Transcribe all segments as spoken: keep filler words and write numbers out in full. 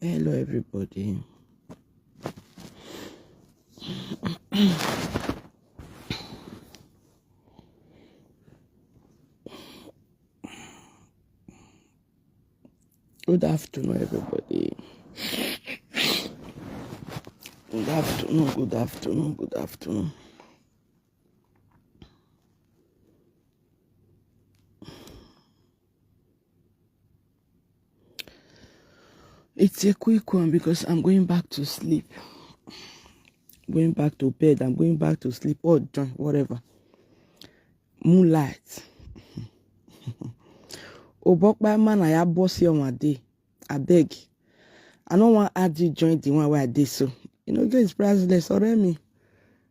Hello, everybody. Good afternoon, everybody. Good afternoon, good afternoon, good afternoon. It's a quick one because I'm going back to sleep. Going back to bed, I'm going back to sleep. Or join, whatever. Moonlight. Obokpa ma na ya boss you one day. Abeg. I no wan add you join the one where I dey so. You know, get priceless already.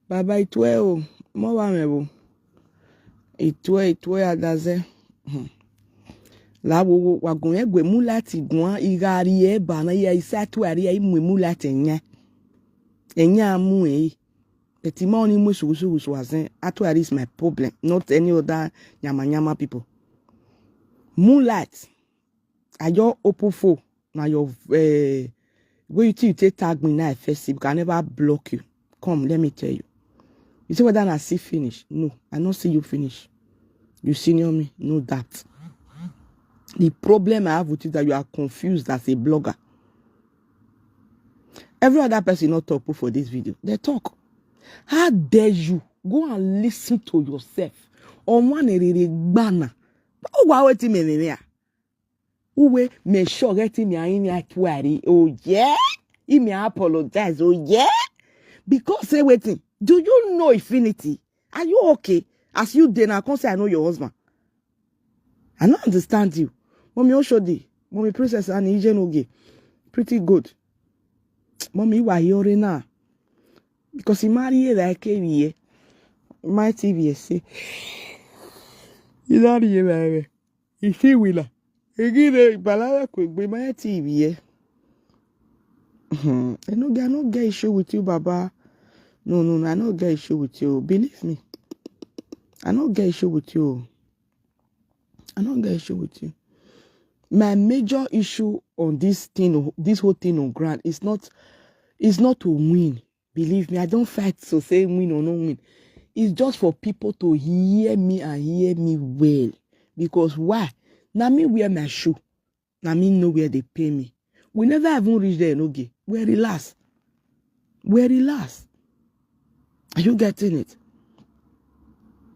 Baba, itue o, mọ wa mwẹ vbo. Itue, itue adaze. Hmm. La wo wo, wa gun ẹgue Moonlight guan, I gha rhie eba na, ya isa tuari, I mu Moonlight ẹyan. Ẹyan a mu ẹre. But I ma ọni mu esugusugusu azẹn, atuari is my problem, not any other yamayama people. Moonlight, I just open phone. Now your, eh, wey you think you take tag me now, I first see, because I never block you. Come, let me tell you. You see whether I see finish? No, I not see you finish. You senior me, no doubt. The problem I have with you that you are confused as a blogger. Every other person not talk put for this video. They talk. How dare you? Go and listen to yourself. Ọmwa ne rere gba na. Wa wetin mẹ mwẹ a? Uwe, make sure get him a, him a tuari. Oh yeah? Him a apologize. Oh yeah? Because say wetin? Do you know Infinity? Are you okay? As you dey now, come say I know your husband. I no understand you. Mommy Oshodi, Mommy Princess Annie Ijenoge. Pretty good. Mommy, why you na? Because he marry like a year. My T V say. He marry like he see winner. He give the balala quick be my T V. Hmm. I no get, I no get issue with you, Baba. No, no, no, I no get issue with you. Believe me. I no get issue with you. I no get issue with you. My major issue on this thing, this whole thing on ground is not, is not to win. Believe me, I don't fight to say win or no win. It's just for people to hear me and hear me well. Because why? Na me wear my shoe. Na me know where they pay me. We never even reach there, no gay. We relax. We relax. Are you getting it?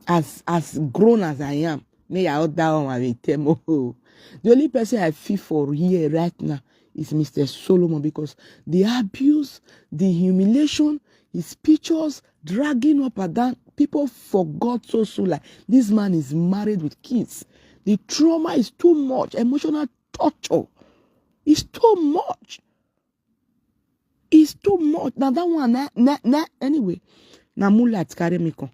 As, as grown as I am, me I order on my temo. The only person I feel for here right now is Mister Solomon, because the abuse, the humiliation, his pictures, dragging up and down, people forgot so soon. Like, this man is married with kids. The trauma is too much. Emotional torture is too much. It's too much. Now that one, na, na, na, anyway. Now Moonlight carry me come.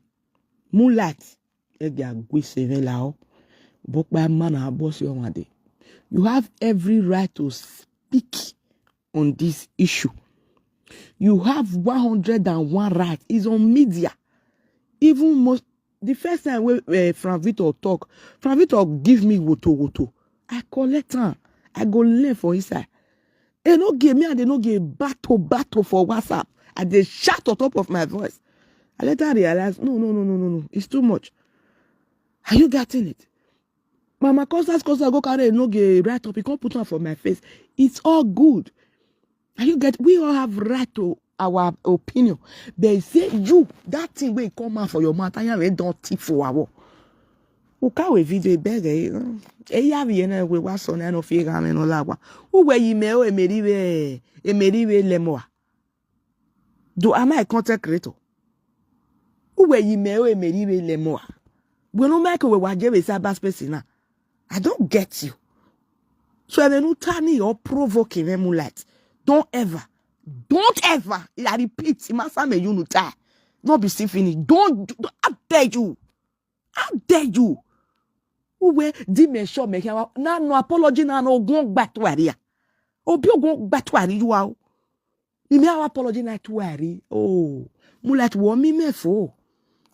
Moonlight. Ẹ gha gu ise mwẹ la o. Obokpa ma na boss you one day. You have every right to speak on this issue. You have one hundred and one right. It's on media. Even most, the first time when, eh, Frank Victor talk, Frank Victor give me woto woto. I collect am. I go learn for inside. E no give me and they no give battle, battle for WhatsApp. I dey shout on top of my voice. I later realize, no, no, no, no, no, no. It's too much. Are you getting it? Mama Costas Costa go carry no gay write up, he come put am for my face. It's all good. And you get, we all have right to our opinion. They say you, that thing wey come out for your mouth, I am don thief for our. Uka we video beg eh. E ya bi ene we wa so na no fi ga me no la wa. U we yi me o emeri we, emeri we le mo a. Do, am I a content creator? U we yi me o emeri we le mo a. We no make we wa je we cyber space na. I don't get you. So if you tell me you're provoking me, Moonlight, don't ever, don't ever, I repeat, Masa me you no tie. Not be see finish. Don't, don't, how dare you? How dare you? U we di me sure me here. Na no apology na no gun gba tuari a. Obi ogun gba tuari you out. Ni me our apology na tuari. Oh, Moonlight wo mi me fo.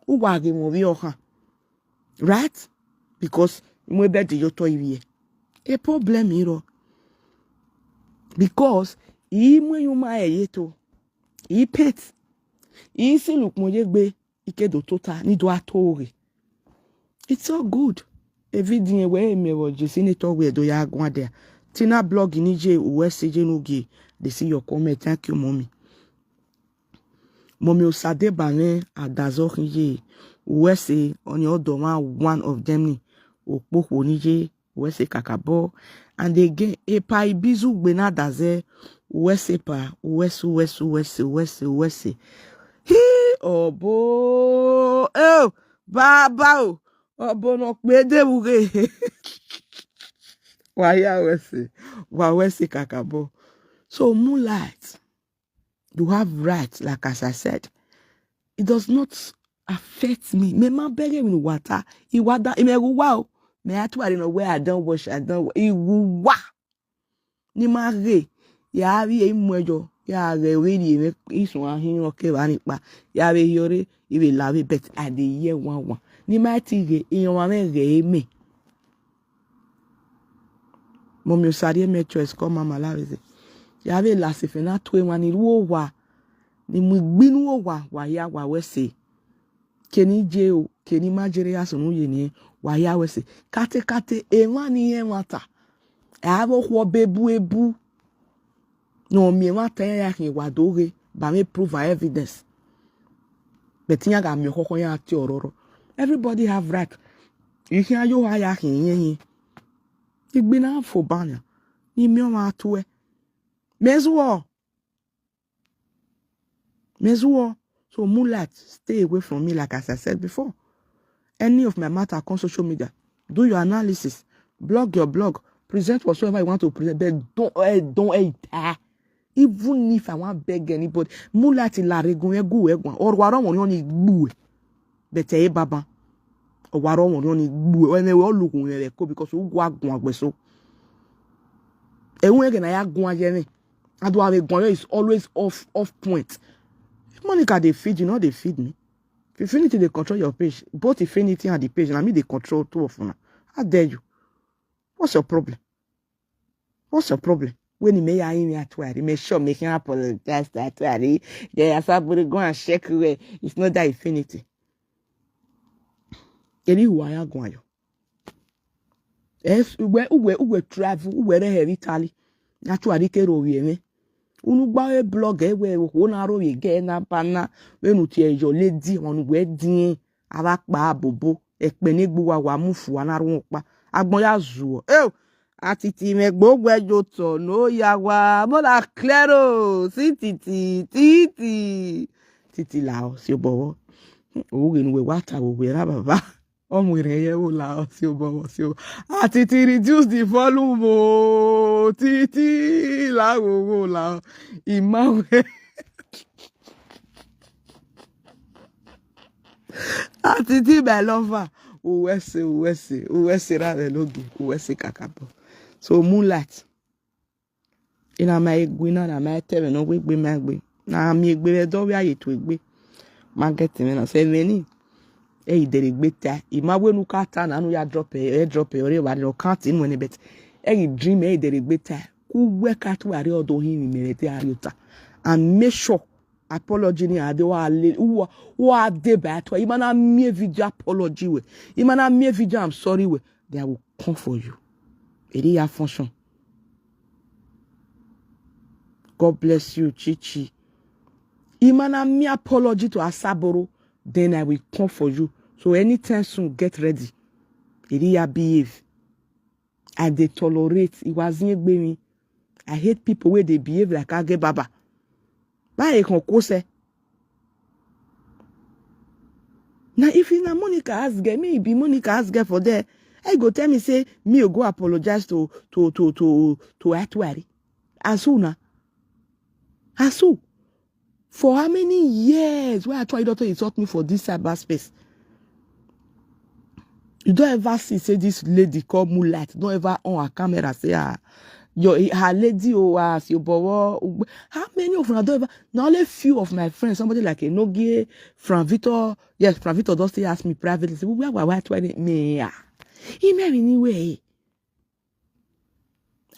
U wa ghe mo vbe ọkhan. Right? Because mo ebe de yo to ivie. A problem iro. Because I mu ẹyunma ẹre ye to, I paint, I silo ukpọn ye egbe, I ke do tota ne I do a to ghe. It's all good. Evidiẹn wẹ mẹ vbe Jesi ne tọ wẹ do ya guan dia. Tina blog ni ye, uwẹ sẹ ye ne u gie, they see your comment. Thank you, mommy. Mọmi Osadeba mwẹ adazọ khin ye, uwẹ sẹ, ọni ọdọ mwa one of them ni, okpokhuo ni ye, uwẹ sẹ kakabọ. And again, epa ibizu gbe na dazẹ, uwẹ sẹ epa, uwẹ sẹ, uwẹ sẹ, uwẹ sẹ, uwẹ sẹ, uwẹ sẹ. Hi, ọbo, eo, baba o, ọbo ne ọ kpe de vbe ughe. Wa ya uwẹ sẹ, wa uwẹ sẹ kakabọ. So, Moonlight, you have right, like as I said, it does not affect me. Mẹ ma bẹghe emwi ne uwa ta, I wa da, I mẹ ghe uwa o. Mẹ a tuare nọ wẹ I don't wash, I don't wa-, I ghe uwa. Ne I ma ghe, ya vbe mu ẹyọ, ya ghẹ vbe rhie mwẹ, isuan hin ọ ke evba ni kpa, ya vbe hiọre, I vbe la vbe, but I dey hear one one. Ne I ma ti ghe, iran ọmwa mwẹ ghẹ mẹ. Mọmi Osa rhie mẹ choice, call mama la vbe zẹ. Ya vbe la sefẹ na tue emwa ni ru owa, ni mu igbi ne uwa, wa hia wa wẹ sẹ. Keni je o, keni ma jere ya sunu ye ni, wa hia wẹ sẹ. Katekate, emwa ni rẹn ẹmwata, ẹ a vbe okhuo ọba ebu ebu. Ne ọ miẹn ẹmwata iran ya khian wa do ghe, ba mwẹ proof and evidence. But iran gha miẹn ọkhọkhọ iran tie ọrọrọ. Everybody have right. I khian yo oha ya khian iyẹn hin. Igbi na fo ban nian, ne I miẹn ọmwa tuẹ. Mẹ zuọ. Mẹ zuọ. So Moonlight, stay away from me, like as I said before. Any of my matter come social media, do your analysis, blog your blog, present whatsoever you want to present, but don't, eh, don't, eh, ah. Even if I wan beg anybody, Moonlight la rre gun mwẹ gu wẹ guan, ọ wa rọ ọmọ ni gbu ẹ. But ẹ i baba, ọ wa rọ ọmọ ni gbu ẹ, ẹmwẹ wẹ ọ lughu mwẹ vbe ẹko, because u gua guan gbe so. Ẹwẹn ẹghẹ ne a ya guan ye mwẹ, a do a vbe guan, is always off, off point. If Monica dey feed you, no dey feed me. If Infinity dey control your page, both Infinity and the page, na me dey control two of una. How dare you? What's your problem? What's your problem? Wẹ ne imẹ ya rinmwian atuare, mẹ sure mẹ khian apologize to atuare. Then Asaboro go and check where it's not that Infinity. Eni uwa ya guan yọ. Yes, uwẹ, uwẹ, uwẹ travel, uwẹ rre hẹ vbe Italy. Atuare ke ro vbe mwẹ. Unu gba e blog ẹ wẹ okhuo na ro vbe gẹ na ba na, vbene u tie yọ lady, ọmwa ne uwẹ diẹn, a vbe kpa bobo, ẹkpẹ ne egbe uwa wa mu fua na rhuọn ọkpa. Agbọn ya zuọ. Eo, Atiti mwẹ gbe owẹ ye otọ ne ọ ya wa, mo na clear o, si Titi, Titi. Titi lahọ, si obọ vbọ. Ovbi uwẹ ne uwẹ wa ta vbe owẹ ra baba. Ọ mu erhẹn ye ẹvbo lahọ, si obọ vbọ, si obọ. Atiti reduce the volume o, Titi lahọ, lahọ. I ma wẹ. Atiti my lover, uwẹ sẹ, uwẹ sẹ, uwẹ sẹ ra vbe logi, uwẹ sẹ kakabọ. So Moonlight, I na ma egbe na, na ma te ẹmwẹ ne ọ wegbe ma egbe. Na miẹn egbe vbe ẹdẹ ọ vbe a ye tuegbe. Ma get mwẹ na, sẹ ẹmwẹ ni, ẹ i dẹrẹ egbe ta. I ma wẹ ne u ka ta na, ne u ya drop ẹ, ẹ drop ẹ, ọ rre evbare, ọ kan ti nuẹn nẹ, but ẹ i dream, ẹ i dẹrẹ egbe ta. Ku wẹ ka atuare ọdọ hin mwẹ vbe ẹdẹ a rrie ota. And make sure apology ni a de wa le, u wa, u wa de ba atuare. I ma na miẹn video apology wẹ. I ma na miẹn video I'm sorry wẹ. Then I will come for you. Eri ya function. God bless you, Chichi. I ma na miẹn apology to Asaboro, then I will come for you. So anytime soon, get ready. Eri ya behave. I dey tolerate. I wa zin egbe mi. I hate people wey dey behave like agẹ baba. Ba e kan ko sẹ. Now, if na Monica ask girl, me be Monica ask girl for there, e go tell me say me o go apologize to, to, to, to, to Atuari. As who na? As who? For how many years wey Atuari don take insult me for this cyberspace? You don ever see say this lady called Moonlight don ever on her camera say, ah, your, her lady o, ah, si obọ vbọ? How many of una don ever? Na only few of my friends, somebody like Enogie, Frank Victor, yes, Frank Victor don still ask me privately, say, where, where, where, where, me, ah, he me ni we.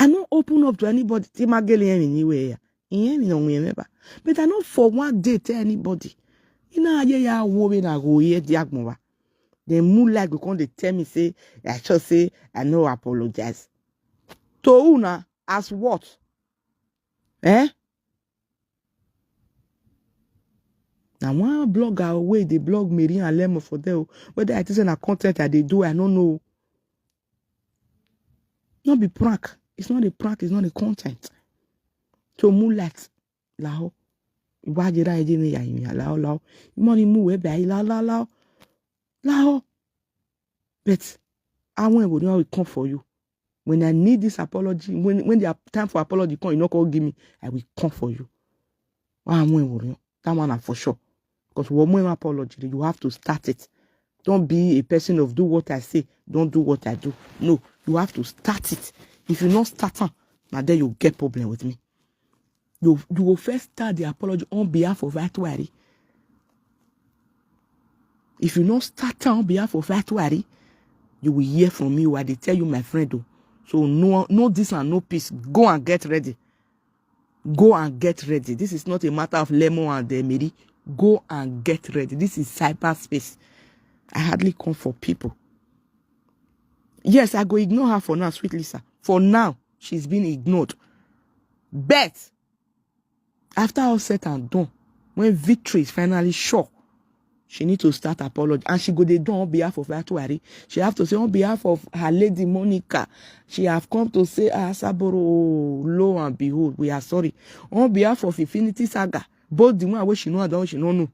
I no open up to anybody. Ti ma gele emwi ni we ya. Irẹn emwi ne ọ wiẹn mwẹ ba. But I no for one day tell anybody. I na ye ya wo vbe na gho ye dia agbọn ba. Then Moonlight go come dey tell me say, I sure say I no apologize. To who na? As what? Eh? Na one blogger wey dey blog Mary and Lemon for there o. Whether I think say na content I dey do, I no know. No be prank. It's not a prank. It's not a content. So Moonlight, lahọ. Wa je ra je ne ya yin lahọ lahọ. Money mu we ba lahọ lahọ lahọ. Lahọ. But I won't will come for you. When I need this apology, when when the ap- time for apology come, you no come give me, I will come for you. I won't worry. That one na for sure. Because when my apology, you have to start it. Don't be a person of do what I say, don't do what I do. No, you have to start it. If you not start am, now then you get problem with me. You you will first start the apology on behalf of Atuari. If you not start am on behalf of Atuari, you will hear from me. I dey tell you, my friend. Oh. So no no this and no peace. Go and get ready. Go and get ready. This is not a matter of Lemon and uh, Mary. Go and get ready. This is cyberspace. I hardly come for people. Yes, I go ignore her for now, sweet Lisa. For now, she's been ignored. But after all said and done, when victory is finally sure, she need to start apology. And she go dey do on behalf of Atuari. She have to say on behalf of her lady Monica, she have come to say, ah, Saboro, lo and behold, we are sorry. On behalf of Infinity Saga, both the one wey she know and the one she no know,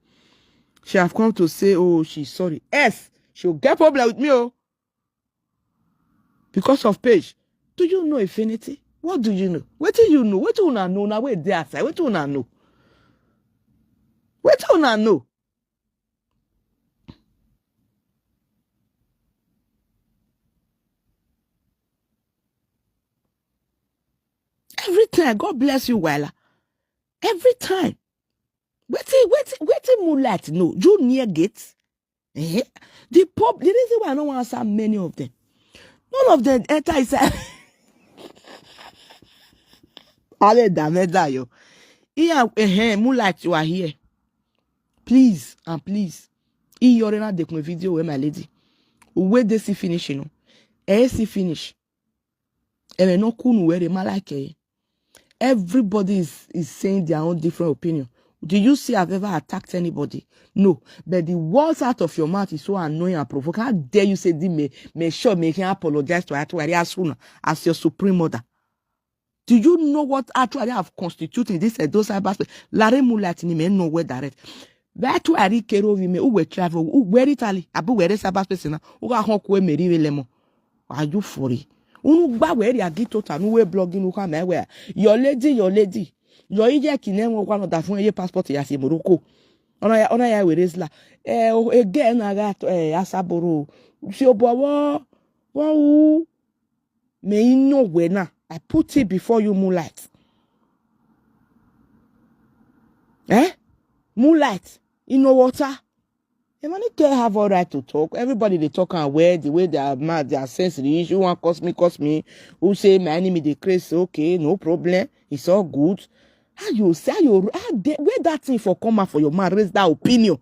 she have come to say, oh, she's sorry. Yes, she'll get problem with me, oh. Because of page. Do you know Infinity? What do you know? Wetin you know? Wetin una know? Na wey dey outside. Wetin una know? Wetin una know? Every time, God bless you, Wala. Every time. Wetin wetin wetin Moonlight know? You near gate? Eh? The pop the reason why I don't want to answer many of them. None of them enter inside. Ale da me da yo. Yeah, eh, Moonlight, you are here. Please and please. Iyore na dekun video with my lady. Uwe dey see finish, you know. Eh, see finish. Ẹmwẹ ne ọ ku unu wẹ rre, ma like ẹre. Everybody is, is saying their own different opinion. Do you see I've ever attacked anybody? No. But the words out of your mouth is so annoying and provoking. How dare you say this? Me, me sure me can apologize to Atuari as soon as your supreme mother. Do you know what Atuari have constituted in this Edo cyberspace? Lare Moonlight ni me no we direct. Vbe Atuari kere ovbi mẹ, uwẹ travel, uwẹ rre Italy, abi uwẹ rre cyberspace na, u gha họn ku Mary vbe Lemon. Are you for real? Unu gba wẹ rria gi tota ne uwe blogging, u khama wẹ, your lady, your lady. Your ijẹ ki nẹ wọn wa nọ da fun ye passport ya si Morocco. Ọna ya, ọna ya were zla. Eh, o, ege na gha to, eh, Asaboro. Si obọ vbọ, vbọ u. Me I nọ wẹ na. I put it before you, Moonlight. Eh? Moonlight, I nọ wẹ ọ ta. A man can have all right to talk. Everybody dey talk am well, the way their mouth, their sense reach. You want curse me, curse me. Who say my enemy dey craze? Okay, no problem. It's all good. How you say, how you, how they, where that thing for come out for your mouth, raise that opinion?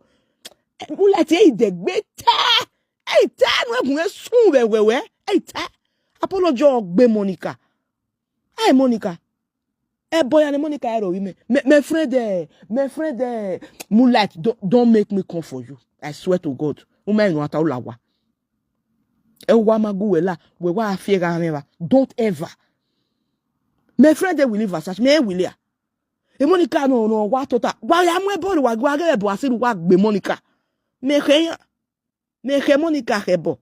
Eh, Moonlight, eh, dey gbe ta. Eh, ta, no, eh, sun, we, we, we. Eh, ta. Apology gbe Monica. Hey, Monica. Eh, boy, and Monica, eh, me, me, my friend, eh, my friend, eh, Moonlight, don't, don't make me come for you. I swear to God. Uma inu ata ulawa. Eh, wa ma gu we la, we wa fie gha me ba. Don't ever. My friend, they will leave us. Me will ya. Eh, Monica, no, no, wa tota. Wa ya mu ebo wa, wa ge ebo asiru wa gbe Monica. Me khe ya. Me khe Monica khebo.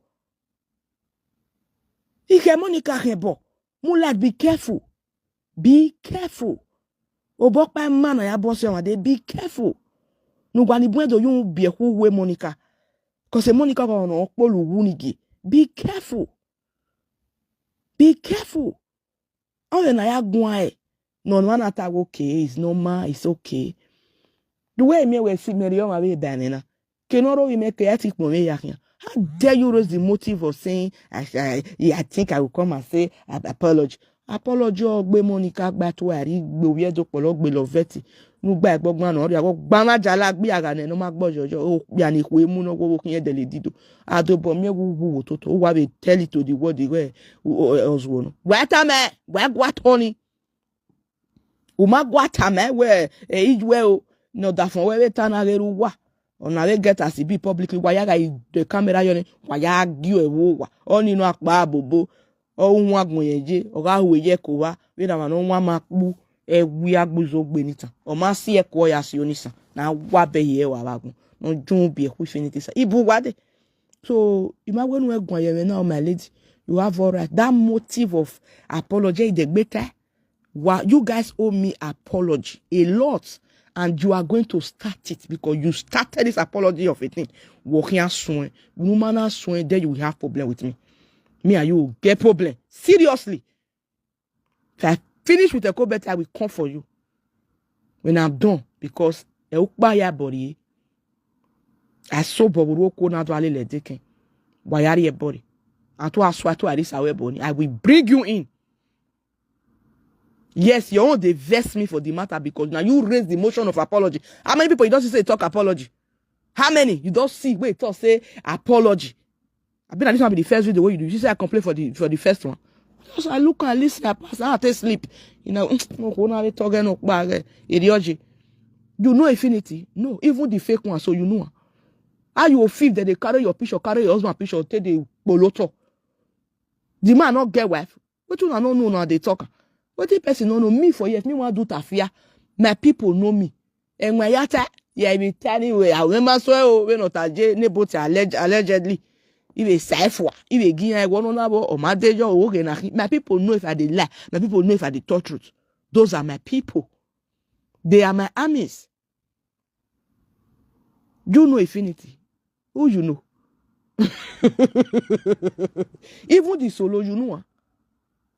I khe Monica khebo. Moonlight, be careful. Be careful. Obọ ọkpa ima na ya bọ sẹ ọmwa dee, be careful. Ne uwa ni bun ẹdẹ yu biẹ khu uwu Monica. Cause Monica gha ọnọ kpolo uwu ni gie. Be careful. Be careful. Ọ vbe na ya guan ẹre. Ne ọmwa na ta wẹ, okay, it's normal, it's okay. The way I miẹn wẹ si Mary ọmwa vbe ba ẹmwẹ na. Ke ne ọ rre ovbi mẹ ke a ti kpọnmwẹ ya khian. How dare you raise the motive of saying, I, I, I think I will come and say, "I apology"? Apology ọgbe Monica gba tu a ri gbe ovbi ẹdẹ okpọlọ gbe lọvẹti. Ne u gba ẹgbọgban nọ, ọ rhia gba ma jala gbe agha nẹ ne ọ ma gbọ yọyọ, okpia ni khue mu ne ọ wo khian dẹlẹ dido. A do bọ miẹn wu wu wo toto, uwa vbe tell it to the world wẹ, ọ zuọ nọ. Wa tama, wa gua tọ ni. U ma gua tama wẹ, e, ijuẹ o, ne ọdafọn wẹ vbe ta na ghe rre uwa. Ọna vbe get as e be publicly, wa ya gha de camera yọ ni, wa ya gie ẹvbo uwa. Ọni nọ akpa bobo, ọ ru wan agbọn yẹn ye, ọ gha ru eyẹ ko vba, vbene ọmwa ne ọ wan ma kpu, ẹwi agbuzogbe ni tan. Ọ ma si ẹko, ọ ya si onisan, ne a wa bẹghe ẹre vbe agbọn, ne ọ jun biẹ khu Infinity sa. Ibu uwa dee. So, I ma wẹ ne u guan ye ẹmwẹ na, my lady, you have all right. That motive of apology, i dẹgbe tae. Wa, you guys owe me apology a lot, and you are going to start it because you started this apology of a thing. Wẹ ọ khian suẹn, ne u ma na suẹn, then you will have problem with me. Me and you will get problem. Seriously. If I finish with Eko Better, I will come for you. When I'm done, because ẹ ukpa ya ẹbọ rrie. A so obọ vbe orhu okuo na do a lele ẹdẹ kẹn. Wa ya rrie ẹbọ rre. A to a so, a to a rhie sa ẹbọ ni. I will bring you in. Yes, your own dey vex me for the matter because now you raise the motion of apology. How many people you don see say talk apology? How many you don see wey talk say apology? I be na this one be the first video wey you do. You see say I complain for the, for the first one. Just I look and listen, I pass, I take sleep. You know, no go na dey talk no kpa. You know Infinity? No, even the fake one, so you know. How you feel that they carry your picture, carry your husband picture, take the poloto? The man not get wife. Wetin una no know, una dey talk am. Wetin person no know? Me for here, if me wan do tafia, my people know me. Ẹwẹn ya ta, yeah, I be telling you, I remember so o, when not aje, ne both alleged, allegedly. If a cipher, if a gi ya, one on abo, or my day, your oge na. My people know if I dey lie. My people know if I dey talk truth. Those are my people. They are my armies. You know Infinity. Who you know? Even the Solo, you know am.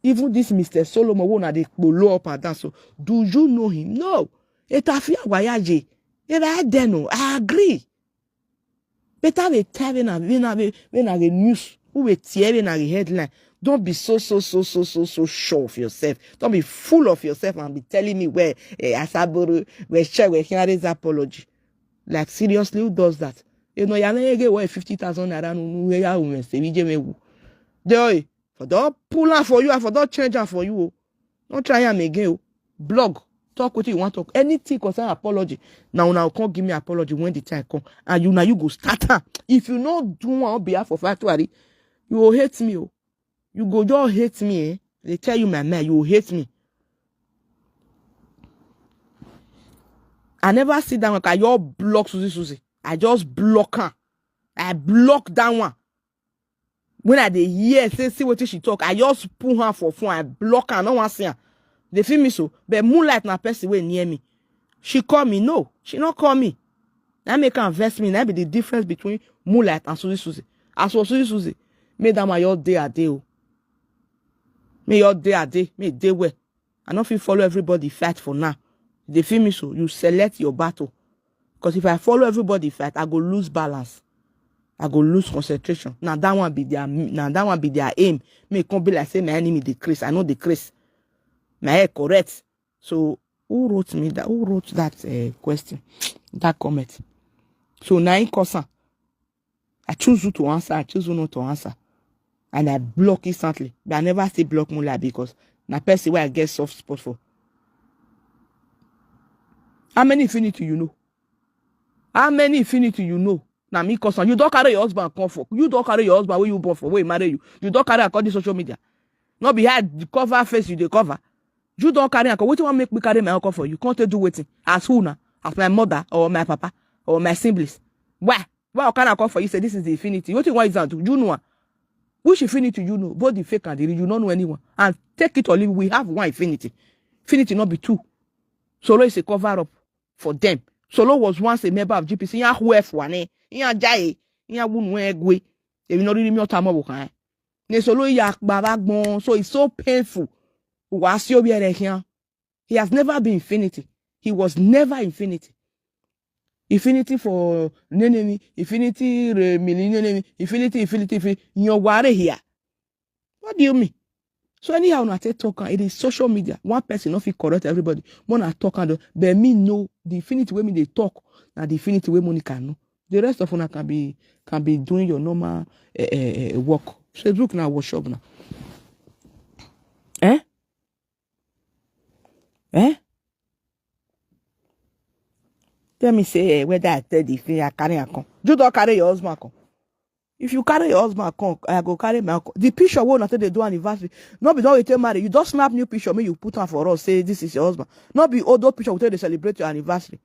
Even this Mister Solomon, who na dey kpolo up and down, so do you know him? No. Etafia wa ya ye. If I dare no, I agree. Better we tell when I, when I, when I get news, who we tear when I get headline. Don't be so, so, so, so, so, so sure of yourself. Don't be full of yourself and be telling me where, eh, Asaboro, where share, where can raise apology. Like, seriously, who does that? You know, you're not get away fifty thousand naira, no, no, where you are, women, say, we je me wu. Dey, for don't pull am for you, and for don't change am for you. Don't try am again. Blog, talk wetin you wan talk. Anything concern apology, na una come give me apology when the time come. And you, na you go start am. If you no do one on behalf of Atuari, you go hate me o. You go just hate me, eh? They tell you my mind, you go hate me. I never see that one. I just block Susie Susie. I just block her. I block that one. When I dey hear, say, see wetin she talk, I just put her for phone, I block her, no wan see her. Dey feel me so? But Moonlight na person wey near me. She call me, no, she no call me. Na make am vex me, na be the difference between Moonlight and Susie Susie. As for Susie Susie, make that one your day a day o. Make your day a day, make e dey well. I no fit follow everybody fight for now. Dey feel me so? You select your battle. Because if I follow everybody fight, I go lose balance. I go lose concentration. Now that one be their, now that one be their aim. Make e come be like say my enemy dey craze. I no dey craze. My head correct. So who wrote me that? Who wrote that, uh, question? That comment. So now in concern, I choose who to answer, I choose who not to answer. And I block instantly. But I never still block Moonlight because na person wey I get soft spot for. How many Infinity you know? How many Infinity you know? Na me concern. You don't carry your husband come for. You don't carry your husband where you born for, where he marry you. You don't carry according social media. Not be hide the cover face you dey cover. You don't carry am come. Wetin wan make me carry my own come for you? Come take do wetin? As who na? As my mother or my papa or my siblings? Why? Why I carry am come for you? Say this is the Infinity. Wetin you wan use am do? You know am? Which Infinity you know? Both the fake and the real. You no know anyone. And take it or leave it. We have one Infinity. Infinity not be two. Solo is a cover up for them. Solo was once a member of G P C. Iyan who F one, eh? Iyan jai, iyan wunu egwe. Ebi no really me otamo wo kan. Ne Solo ya kpa vbe agbọn, so it's so painful. Wa si obi ẹre khian. He has never been Infinity. He was never Infinity. Infinity for nenemi, Infinity re mili nenemi, Infinity, Infinity, Infinity. Yan wa rre hia. What do you mean? So anyhow una take talk am, it is social media. One person no fit correct everybody. Mo na talk am, but me know the infinity wey me dey talk, na the infinity wey Monica know. The rest of una can be, can be doing your normal, eh, eh, eh, work. Facebook na workshop na. Eh? Eh? Tell me say, eh, whether I tell the thing, I carry am come. You don't carry your husband come. If you carry your husband come, I go carry my uncle. The picture wey una take dey do anniversary, no be don we take marry. You just snap new picture, make you put am for us, say this is your husband. No be old, old picture we take dey celebrate your anniversary.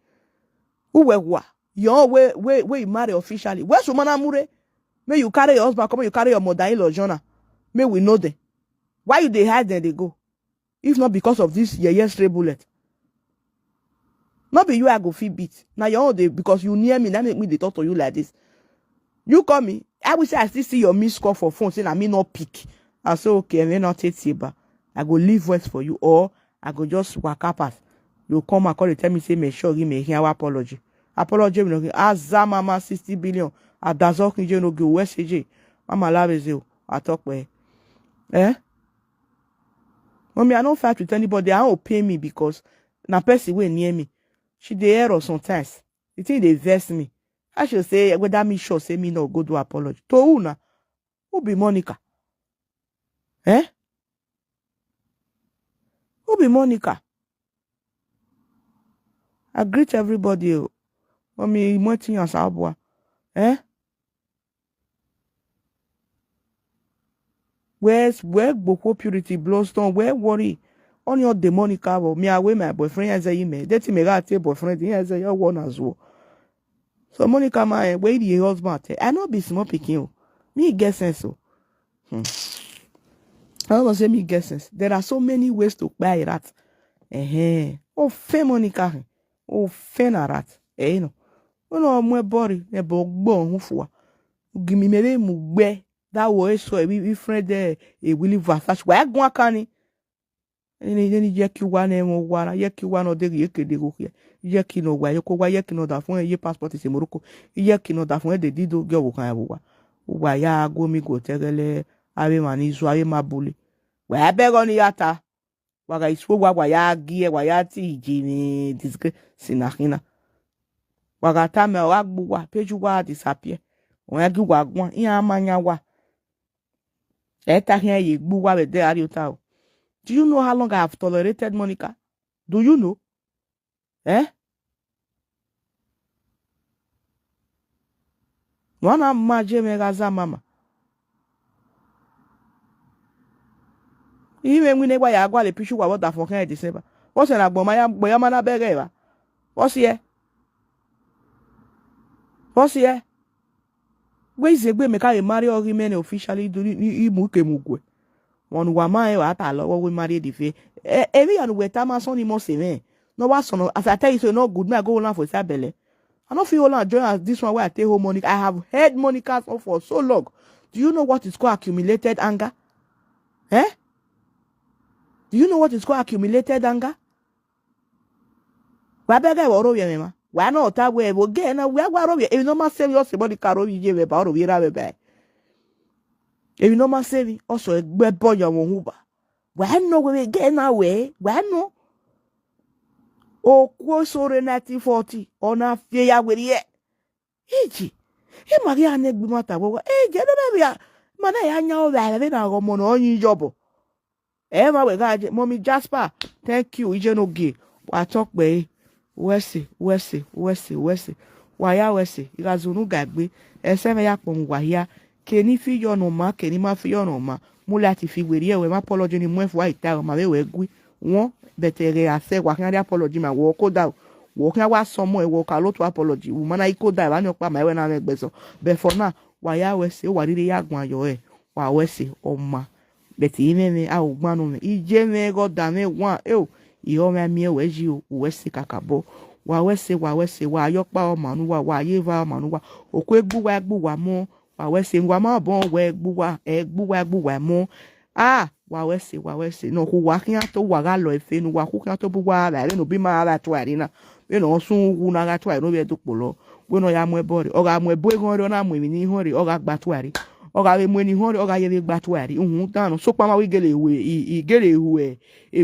Who were who are? Your own wey, wey, wey you marry officially. Where Sumana Mure? Make you carry your husband come, make you carry your mother-in-law join am. Make we know them. Why you dey hide them dey go? If not because of this yeye stray bullet. No be you I go fit beat. Na your own dey, because you near me, that make me dey talk to you like this. You call me. I wish I still see your missed call for phone, say na me no pick. I say, okay, and then not take you back. I go leave voice for you, or I go just waka pass. You come and call, dey tell me say, make sure give me here apology. Apology, we no give. Aza mama sixty billion. Adazo kinje no give, where C J? Mama love is you. I talk where. Eh? Mommy, I don't fight with anybody. I don't pay me because na person wey near me. She dey error sometimes. The thing dey vex me. I should say, whether me sure say me no go do apology. To who na? Who be Monica? Eh? Who be Monica? I greet everybody. Oh. Mommy, Imwetiyan Sabua. Eh? Wẹ, wẹ gboko Purity Blossom, wẹ worry. Ọni ọ de Monica vbọ, me a wẹ my boyfriend ya zẹ yi mẹ. De te mẹ gha te boyfriend, iran zẹ ya wọ na zuọ. So Monica ma rẹn, wẹ i rhie husband tẹ. I no be small pikin o. Me get sense o. Hmm. I don't say me get sense. There are so many ways to kpa a rat. Ẹhẹn. O fẹ Monica hẹn. O fẹ na rat. Ẹ nọ. Wẹ nọ mu ẹbọ rre, ẹbọ gbọ uhunmwu fua. Ugimi mẹ vbe mu gbe, da wẹ ọre sẹ evbi friend, eh, Willie Versace. Wa guan kan ni. Nene, nene, yẹ ke uwa ne ẹmwẹ uwa na, yẹ ke uwa ne ọ deghẹ iyeke deghẹ okhiẹ, yẹ ke ne ọ wa, yẹ ke uwa, yẹ ke ne ọ da fun ye passport sẹ Morocco, yẹ ke ne ọ da fun de dido gie ọvbokhan vbe uwa. Uwa ya gu omi gu otọ ẹghẹlẹ, avbe emwa ni zua, avbe ma bule. Wa bẹghe ọnii ya ta. Wa gha isuo uwa, wa ya gie, wa ya tie ije mwẹ disgrace na khin na. Wa gha tama, ọ gha gbe uwa, page uwa disappear. Ọ ya gie uwa guan, iran ma yan uwa. Ẹ ta khian ye gbe uwa vbe ẹdẹ a rrie ota o. Do you know how long I have tolerated Monica? Do you know? Eh? Wa na ma je mwẹ gha za mama. I mwẹ winna wa ya gualọ picture uwa vbe ọdafẹn khian December. Vbọsẹ ne agbọn ma ya, agbọn ya ma na bẹghe evba. Vbọsiẹ? Vbọsiẹ? Wẹ i zẹ egbe mẹ ka vbe marry ọghe imẹ nẹ officially do ni, ni, i mu kemu guẹ. Vbọ ne uwa ma rẹn, wa ta lọ, wẹ wẹ marry edife. Ẹ, emwi hia ne uwẹ tama sọn ni must mwẹ. Ne ọ wa sọn, as I tell you, so e no good, me I go hold am for Isabelle. I no fit hold am join as this one wey I take hold Monica. I have held Monica's own for so long. Do you know what is called accumulated anger? Eh? Do you know what is called accumulated anger? Wa bẹghe vbe ọ rre ovbi ẹmwẹ mwa. Wa na ta wẹ vbe oge na, wa wa rre ovbi, emwi ne ọ ma sẹ emwi, ọ sẹ Monica rre ovbi iye vbe ba, ọ rre ovbi erha vbe ba. Emwi ne ọ ma sẹ emwi, ọ sẹ egbe ẹbọ yan ọmwa uhunmwu ba. Wa nọ wẹ vbe oge na wẹ, wa nọ. Okuo eso rre nineteen forty, ọ na fi eya werriẹ. Iji, ima ghi a na egbe ima ta wẹ, iji, ẹdẹ na vbe a, ima na ya yan ọvbe vbe na ghe ọmọ ne ọ yin iyobọ. Ẹ ma wẹ gha je, Mummy Jasper, thank you, iye ne ogie, wa tọ kpẹre, wẹ ẹse, wẹ ẹse, wẹ ẹse, wẹ ẹse, wa ya wẹ ẹse, I gha zẹ unu ga egbe, ẹsẹ mwẹ ya kpọnmwẹ uwa hia, ke ne I fi yọ ne ọ ma, ke ne I ma fi yọ ne ọ ma, mu light fi werriẹ, wẹ ma apology ni mu ẹn fua, I ta, ọ ma vbe wẹ gui, wọ, but ẹghẹ a sẹ, wa khian rhie apology ma, wọ koda, wọ khian wa sọmọ, wọ ka lotu apology, u ma na i koda, evba ni ọkpa ma, ẹwẹ na mwẹ ẹgbẹzọ, but for now, wa ya wẹ ẹse, wa rhirhi ya guan yọ ẹre, wa wẹ ẹse, ọ ma. But imwẹmwẹ a ru gban nọ mwẹ, iye mwẹ, ghe ọda mwẹ wa, eo, I ho mwẹ miẹn wẹ yi o, u wẹ ẹse kakabọ. Wa wẹ ẹse, wa wẹ ẹse, wa ye ọkpa ọma ne uwa, wa ye eva ọma ne uwa. Okhuo egbe uwa, egbe uwa mọ, wa wẹ ẹse, wa ma bọ wẹ egbe uwa, egbe uwa, egbe uwa mọ. Ah, wa wẹ ẹse, wa wẹ ẹse. Ne ọ khu uwa khian to, uwa gha lọ efe ne uwa khu khian to bu uwa vbe, vbene obi ma vbe atuare na. Vbene ọ sun uwu na gha tuare ne ovbi ẹdẹ ukpolọ. Wẹ ne ọ ya mu ẹbọ rre, ọ gha mu ẹbọ eghọn rre, ọ na mu emwi ne ihọn rre, ọ gha gba tuare. Ọ gha vbe mu eni họn rre, ọ gha ye vbe gba Atuari uhunmwu dan nọ. Sokpan ma wẹ I gele hu, I, I gele hu, eh,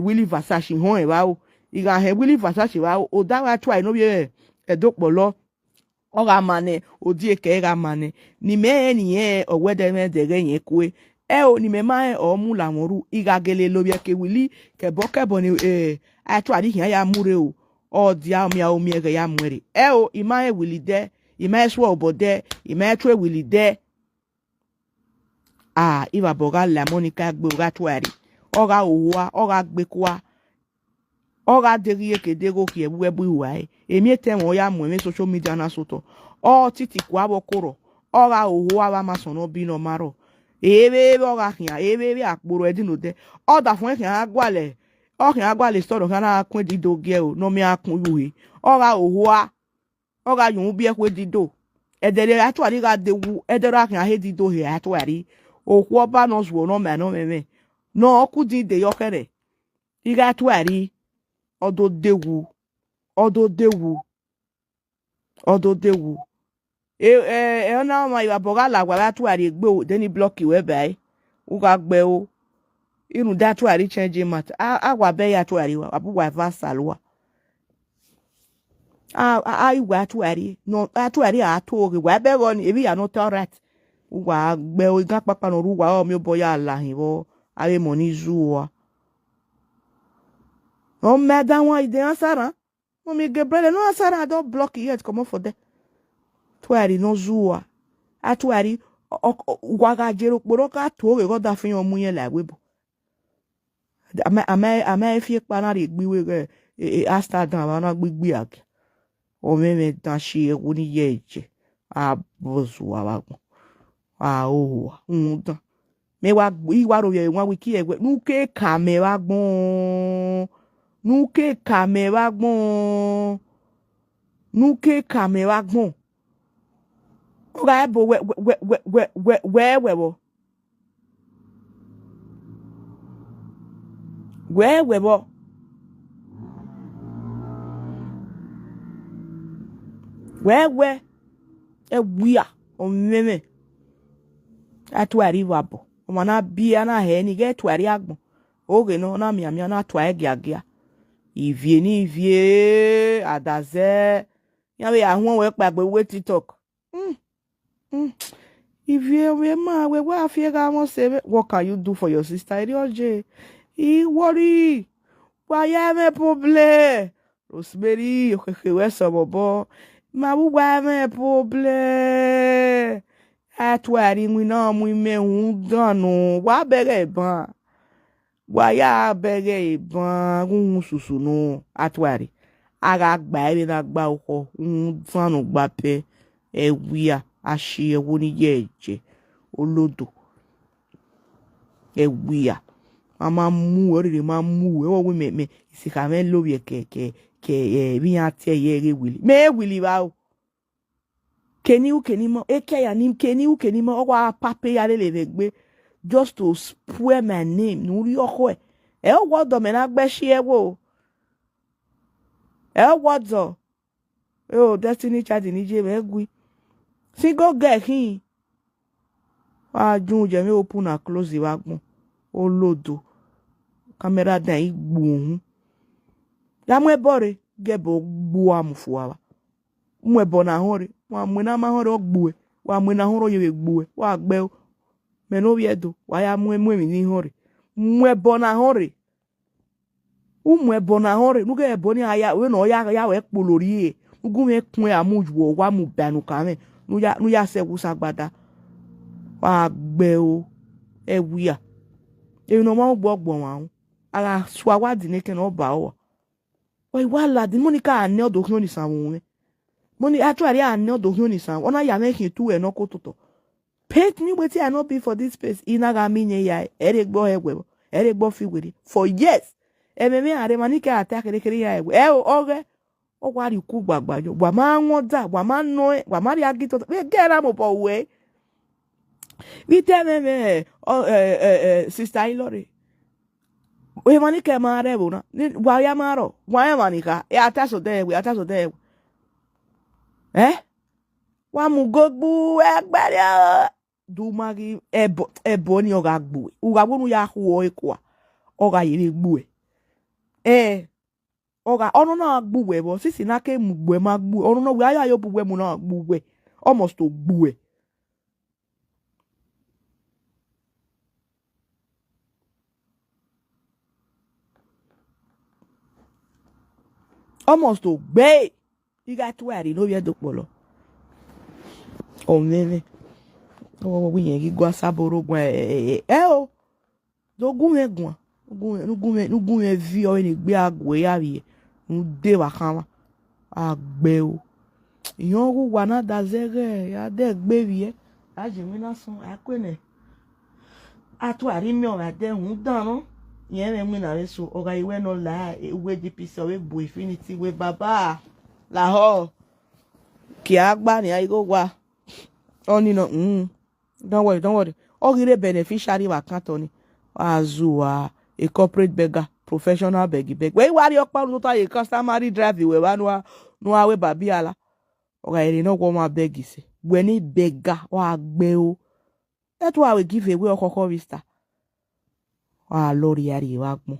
Willy Versace họn evbaro. I gha họn Willy Versace evbaro, odaro Atuari ne ovbi ẹdokpọlọ, ọ gha ma nẹ, odieke ẹre gha ma nẹ. Ne imẹ rẹn ne irẹn ọwẹdẹ mwẹ ẹdẹghẹ irẹn kue. Ẹo, ne imẹ ma rẹn ọre ọ mu la mwẹ ru, I gha gele lovbiẹ ke Willy kẹbọ kẹbọ ne, eh, Atuari khian ya mu rre o. Ọ dia omian omiẹn ẹghẹ ya mu ẹre. Ẹo, I ma rẹn Willy dẹ, I ma rẹn suẹ obọ dẹ, I ma rẹn tue Willy dẹ. Ah, ivbabọ gha la Monica gbe, ọ gha Atuari, ọ gha hoho ua, ọ gha gbe kua, ọ gha deghẹ iyeke deghẹ okhiẹ vbe uwu ẹbu ihuare. Emiẹtẹ ẹmwẹ ọ ya mu ẹmwẹ social media na sotọ, ọ titi kua vbe ọkorọ, ọ gha hoho ua vbe amasọn ne ọ bi ne ọ ma rrọọ. Evbevbe ọ gha khian, evbevbe akporo ẹdin odẹ. Ọdafẹn khian gha gualẹ, ọ khian gha gualọ story khian na kun edido gie ẹro ne ọ miẹn a kun ye uhe. Ọ gha hoho ua, ọ gha yunmwu biẹ khu edido. Ẹdẹ ne Atuari gha de wu, ẹdẹ ra khian he edido he Atuari. Okhuo ọba ne ọ zuọ ne ọ ma ne ọ mwẹmwẹ, ne ọ ku din de yọ khẹrẹ. Ighe Atuari, ọ do de wu, ọ do de wu, ọ do de wu. E, e, e, ọna ọmwa ivbabọ gha la wa vbe Atuari egbe o, de ni block wẹ ba ẹre, u gha gbe ẹro. Rhunmwuda Atuari change matter. A, a wa bẹghe Atuari, wa bu wa eva sal ua. A, a, a i wa Atuari, nọ, Atuari a to ghe, wa bẹghe ọni, evbi ya nọ ta right. U wa gbe ẹro, igan kpakpa ne ọ rre uwa, ọ miẹn obọ ya la hin vbọ, avbe emọ ni zu ua. Ọ ma da wan ide answer na. Mummy Gabriel, no answer na, I don block you yet, comot for there. Atuari ne ọ zu ua. Atuari, ọ, ọ, ọ, wa gha jere okporo, ọ ka to ghe ghe ọdafẹn ọ mu irẹn la ẹvbo ebo. A ma, a ma, a ma fi ekpa na rhie gbe iwe ghẹ, e, e, Amsterdam, a na gbe igbi agia. Ọ mwẹ mwẹ dan shi ẹwu ni ye ẹjẹ. A bọ zua vbe agbọn. A hoho ua, rhunmwuda. Mẹ wa gbe, I wa ro vbe ẹmwẹ wan wiki ẹwẹ, ne u ke ka mẹ vbe agbọn. Ne u ke ka mẹ vbe agbọn. Ne u ke ka mẹ vbe agbọn. Ọ gha ẹbo wẹ, wẹ, wẹ, wẹ, wẹ, wẹ, wẹ, wẹ vbọ? Wẹ, wẹ vbọ? Wẹ, wẹ, ẹwia, ọ mwẹ mwẹ. Atuari vbe abọ. Ọmwa na biẹ, a na hẹ ni, ghẹ Atuari agbọn. Oghe nọ, ọ na mianmian, ọ na tua ẹre giagia. Ivie ne ivie, adazẹ. Iran vbe ya huẹn wẹ kpaegbe vbe TikTok. Mm, mm. Ivie, ovbi ima, wẹ wa fi egha mwẹ ọse mwẹ. What can you do for your sister? Erriọ ye. I worry. Wa ya mwẹ problem. Rosemary, okhekhe wẹ sẹ vbe obọ. Ma vbe uwa mwẹ problem. Atuari iwinna mu imẹ rhunmwuda nọ. Wa bẹghe eban. Wa ya bẹghe eban, uhunmwu susu nọ, Atuari. A gha gba ẹre vbene a gba okhọ, uhunmwu dan ne ọ gba pẹ, ẹwia, ashi ẹvbo ni ye ẹjẹ, olodo. Ẹwia. A ma mu uwẹ, ọ rhirhi ma mu uwẹ, ọ wẹ mẹ, mẹ, isikha mwẹ lovbiẹ ke, ke, ke, eh, vbe iran tie ẹre ghe Willy. Mẹ Willy vbe aro. Keni u keni ma, ekia ya ni keni u keni ma, ọ wa pape ya lele vbe egbe, just to spoil my name, ne u rhie ọkhọe. Ẹ ọ wọdọ mẹ na gbe ẹshi ẹvbo. Ẹ ọ wọdọ. Eo, Destiny Child ni ye vbe ẹgui. Single girl khin. Wa jun yẹ mwẹ open and close vbe agbọn. Olodo. Camera dan i gbu uhun. Ya mu ẹbọ rre, gie ẹbọ gbu a mu fua vba. Mu ẹbọ na họn rre, wa mu ena ma họn rre, ọ gbuẹ. Wa mu ena họn rre, ọ ye vbe gbuẹ. Wa gbe ẹro. Mẹ ne ovbi Ẹdo, wa ya mu, mu emwi ni họn rre. Mu ẹbọ na họn rre. U mu ẹbọ na họn rre, ne u ghẹ ẹbọ ni a ya, vbene ọ ya, ya ruẹ kpolo rrie, ne u gu mwẹ ẹkuẹn a mu yuọ, wa mu ba ne u kan mwẹ, ne u ya, ne u ya sẹ ẹwu sa agbada. Wa gbe ẹro, ẹwia. Emwi ne ọ ma gbe ọgbọ ọmwa ru, a gha sua wa di nẹ ekẹn ne ọ ba uwa. Wa i wa ladi, Monica a nẹ ọ do khian onisan vbe mwẹ. Moni, Atuari a nẹ ọ do khian onisan, ọ na ya mwẹ khian etu ẹre ne ọ ko totọ. Paint me wetin I no be for this space. I na gha mi ne ya, ẹre egbe ọ hẹ wẹ, ẹre egbe ọ fi werriẹ. For years. Ẹmwẹ mwẹ a rre, emwa ni ke a ta kherhe kherhe ya ẹwẹ. Ẹ o, ọ ghẹ, ọ wa rhie uku gbagba yọ. Wa ma wọn da, wa ma nọ, wa ma rhie agi toto. Vbe gẹ ra mobọ wẹ. Vbe te ẹmwẹ mwẹ, ọ, ẹ, ẹ, ẹ, sister Ilọre. Emwa ni ke ma rre ẹvbo na. Ni, wa ya ma rrọọ. Wa rẹn emwa ni kha. E a ta sẹ odẹ ẹre wẹ, a ta sẹ odẹ ẹre wẹ. Ẹ? Wa mu gogbu ẹgbẹre o. Do ma ghi ẹbọ, ẹbọ ni ọ gha gbuẹ. U gha wẹ ne u ya khuọ ekua, ọ gha ye vbe gbuẹ. Ẹ, ọ gha, ọ nọ na gbuẹ vbọ, sisi na ke mu gbuẹ ma gbuẹ. Ọ nọ na wẹ a ya yo bu wẹ mu na gbuẹ. Almost to gbuẹ. Almost to gbe. I gha tuẹ rhie ne ovbi ẹdokpolo. Ọmwẹmwẹ. Ọ wẹ iyẹn ghi gu Asabọrọ guan, ẹ, ẹ, ẹ, ẹ o. Do gu mwẹ guan. Gu mwẹ, ne u gu mwẹ, ne u gu mwẹ viọ vbene egbe a gue ya vbiẹ. Ne u de vbe akhanmwa. A gbe o. Iyẹn ọghe uwa na da zẹghẹ, a dẹ gbe vbiẹ. A je emwi na sọn, a kue nẹ. A tuẹ rhie miẹn ọmwa ẹdẹ rhunmwuda nọ, irẹn mwẹ iwinna vbe eso, ọ gha re wẹ ne ọ la uwu D P C, ọ vbe bu Infinity wẹ baba, lahọ, kie a gba nian igho owa. Ọni nọ, mm, don't worry, don't worry. Ọ ghi rre beneficiary vbe account ọni. A zua, a corporate beggar, professional beg beg. Wẹ i wa rhie ọkpa unu tota ye customary drive wẹ vba ne uwa, ne uwa wẹ babiala. Ọ gha rre ne ọ wẹ ọmwa beg sẹ. Wẹ ne beggar, ọ gha gbe o. Ẹ tu a wẹ give away ọkhọkhọ vbe Easter. Ọ gha lọ rhie a rhie vbe agbọn.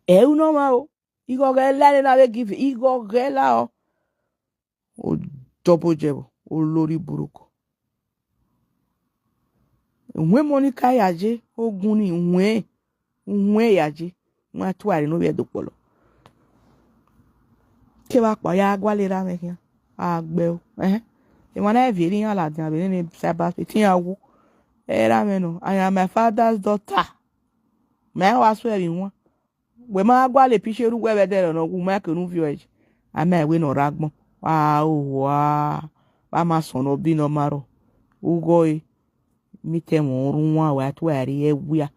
Ẹ u nọ ọmwa o. Igho ọghẹ la ne na vbe give, igho ọghẹ la ọ. O double jẹvbo, olori burúkú. Uwẹn Monica ya je, ogun ni uwẹn, uwẹn ya je, wọn a tuẹ rhie ne ovbi ẹdokpolo. Kevbe akpa ya gualọ erha mwẹ khian, a gbe o, ẹhẹn. Emwa na viọ erha iran ladian vbe nene cyber space, te iran wu. Erha mwẹ nọ, I am my father's daughter. Mẹ wa suẹ vbe iwan. Wẹ ma gualọ picture ru wẹ vbe ẹdẹrẹ nọ, wu ma ke unu viọ ẹe. A ma wẹ ne ọ rre agbọn. A owa, vbe a ma sọn ne ọ bi ne ọ ma rrọọ. Ugho ẹre, mi te ẹmwẹ ọrhuan, wa tuẹ rhie wia.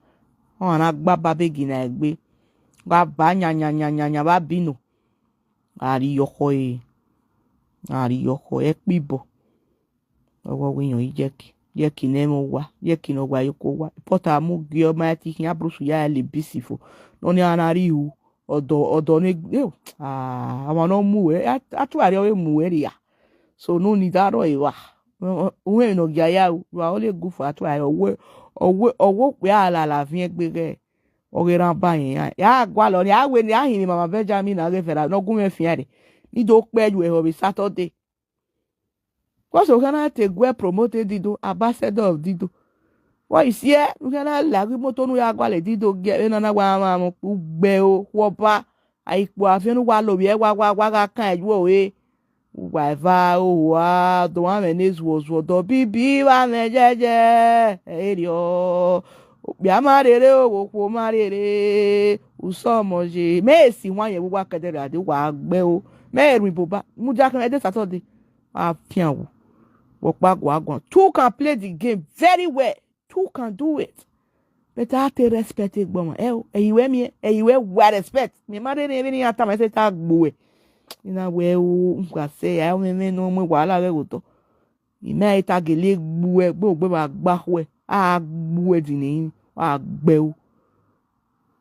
Ọ na gba ba begi na egbe. Gha ba yan yan yan yan yan vbe a bi nọ. A rhie ọkhọ ẹre. A rhie ọkhọ ẹkpibọ. Ọ wẹ ọ wẹ iyẹn ijẹki, ijẹki ne ẹmwẹ owa, ijẹki ne ọ wa ye oko owa. Pọta mu gie ọ ma te khian Bruce ya le bisi fo. Ne ọni a na rri ihu, ọdọ, ọdọ ne, eh, ah, ọmwa ne ọ mu uwẹ, a, a tuẹ rhie ọ vbe mu uwẹ rria. So ne uni da rrọọ evba. Uwẹ ne ọ gia ya ru, you are only good for a tuẹ rhie, ọ wẹ, ọ wẹ, ọ wẹ okpia a lala viẹn gbe ghẹ, ọ ghe rhan ba rẹn iran. Ya gualọ ni, a wẹ ne a hin mama Benjamin na ghe fẹra, ne ọ gu mwẹ fian rre. Ni do kpẹ yu ẹre vbe Saturday. Because okhian na te guẹ promote Dido, ambassador of Dido. Vbọ isiẹ, okhian na la ghi moto ne u ya gualọ Dido gie vbene a na wa mwamwa ukpẹ ugbe o, khuọba, a ikpo afiẹn ne uwa lovbiẹ wa, wa, wa gha kan ẹyu ore. Uwa eva owa, ọdọ mwẹ ne zuọzuọ, ọdọ bibi vbe mwẹ yẹyẹ, ẹ i rriọ. Okpia ma rere, oghokhuo ma rere, usọ ọmọ ye. Mẹ e si wan yẹn vbe uwa kẹdẹrriọ, a de uwa gbe o. Mẹ e rhie iboba, mudia khan ẹdẹ Saturday. A fian wu. Wẹ ọkpa gua guan. Two can play the game very well. Two can do it. But a te respect egbe ọmwa. Ẹ o, ẹ i wẹ miẹn, ẹ i wẹ wa respect. Mẹ ma rere vbene iran tama ẹse ta gbe uwẹ. I na wẹ o, n gha sẹ, a mwẹ mwẹ ne ọ mu wala vbe ẹghotọ. I ma ta gele gbe uwẹ, gbe ogbe vbe a gba khuẹ, a gbe uwẹ dinẹrẹ, a gbe u.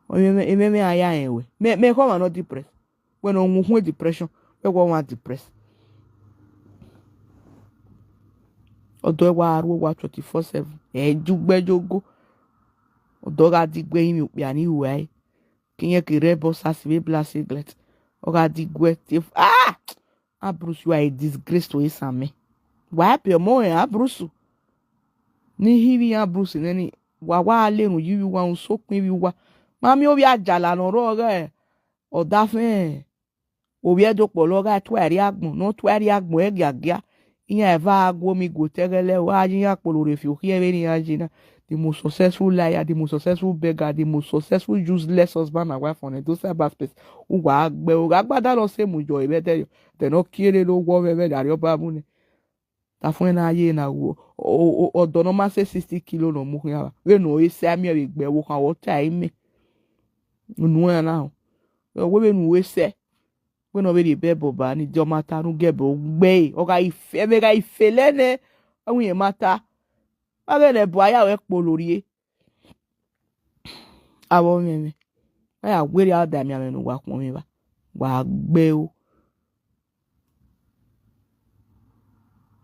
Emwẹ, emwẹ, emwẹ a ya rẹn wẹ. Mẹ, mẹ khọ ọmwa ne ọ depress. Wẹ ne ọ wọn ukhun depression, wẹ wẹ ọmwa depress. Ọdọ ẹ wa rre owa twenty-four seven. Ẹ ju gbẹ yo go. Ọdọ gha di gbe rinmwian okpia ni ru ẹre. Ke irẹn ke rre ẹbọ sa si vbe black singlet. Ọ gha di guẹ tie f-, ah! Abrusu, you are a disgrace to Esan mẹ. Wa biẹ ọmọ rẹn Abrusu. Ne I hi vbe iran Abrusu nẹ ni, wa wa le erhunmwu ye ivbi uwa, rhunmwuda okpia ivbi uwa. Ma miẹn ovbi ajala ne ọ rrọọ ghẹ ọdafẹn ovbi ẹdokpolo gha tuẹ rrie agbọn, ne ọ tuẹ rrie agbọn ẹgiagia. Iran eva a gu omi gu otọ ẹghẹ lẹ, a ye iran kpolo rre fi okhiẹ vbene iran ye na. The most successful liar, the most successful beggar, the most successful useless husband and wife on earth. Those cyber space, uwa gbe, u gha gbada ne ọ sẹ mu yọ vbe ẹdẹrriọ, then ọ kie rre ne ọ wọ vbe ẹmwẹ ne Arriọba mu nẹ. Tafuẹn na ye na wo, ọ, ọ, ọ, ọdọ ne ọ ma sẹ sixty kilo ne ọ mu khian vba. Vbene ọ re sẹ, a miẹn vbe egbe ẹvbo khan, ọ ta imẹ. Unu ẹn na họn. Ọ wẹ vbene u re sẹ. Wẹ ne ọ vbe rhie bẹbọ ba ni, de ọ ma ta ne u gie ẹbọ gbe ẹre, ọ gha ife, ẹmwẹ gha ife lẹ nẹ, ọ wẹ irẹn ma ta. Ọ ghe ne ẹbọ a ya ruẹ kpolo rrie. Avbe ọmwẹmwẹ, a ya werriẹ a da miẹn mwẹ ne uwa khuọnmwi evba, wa gbe o.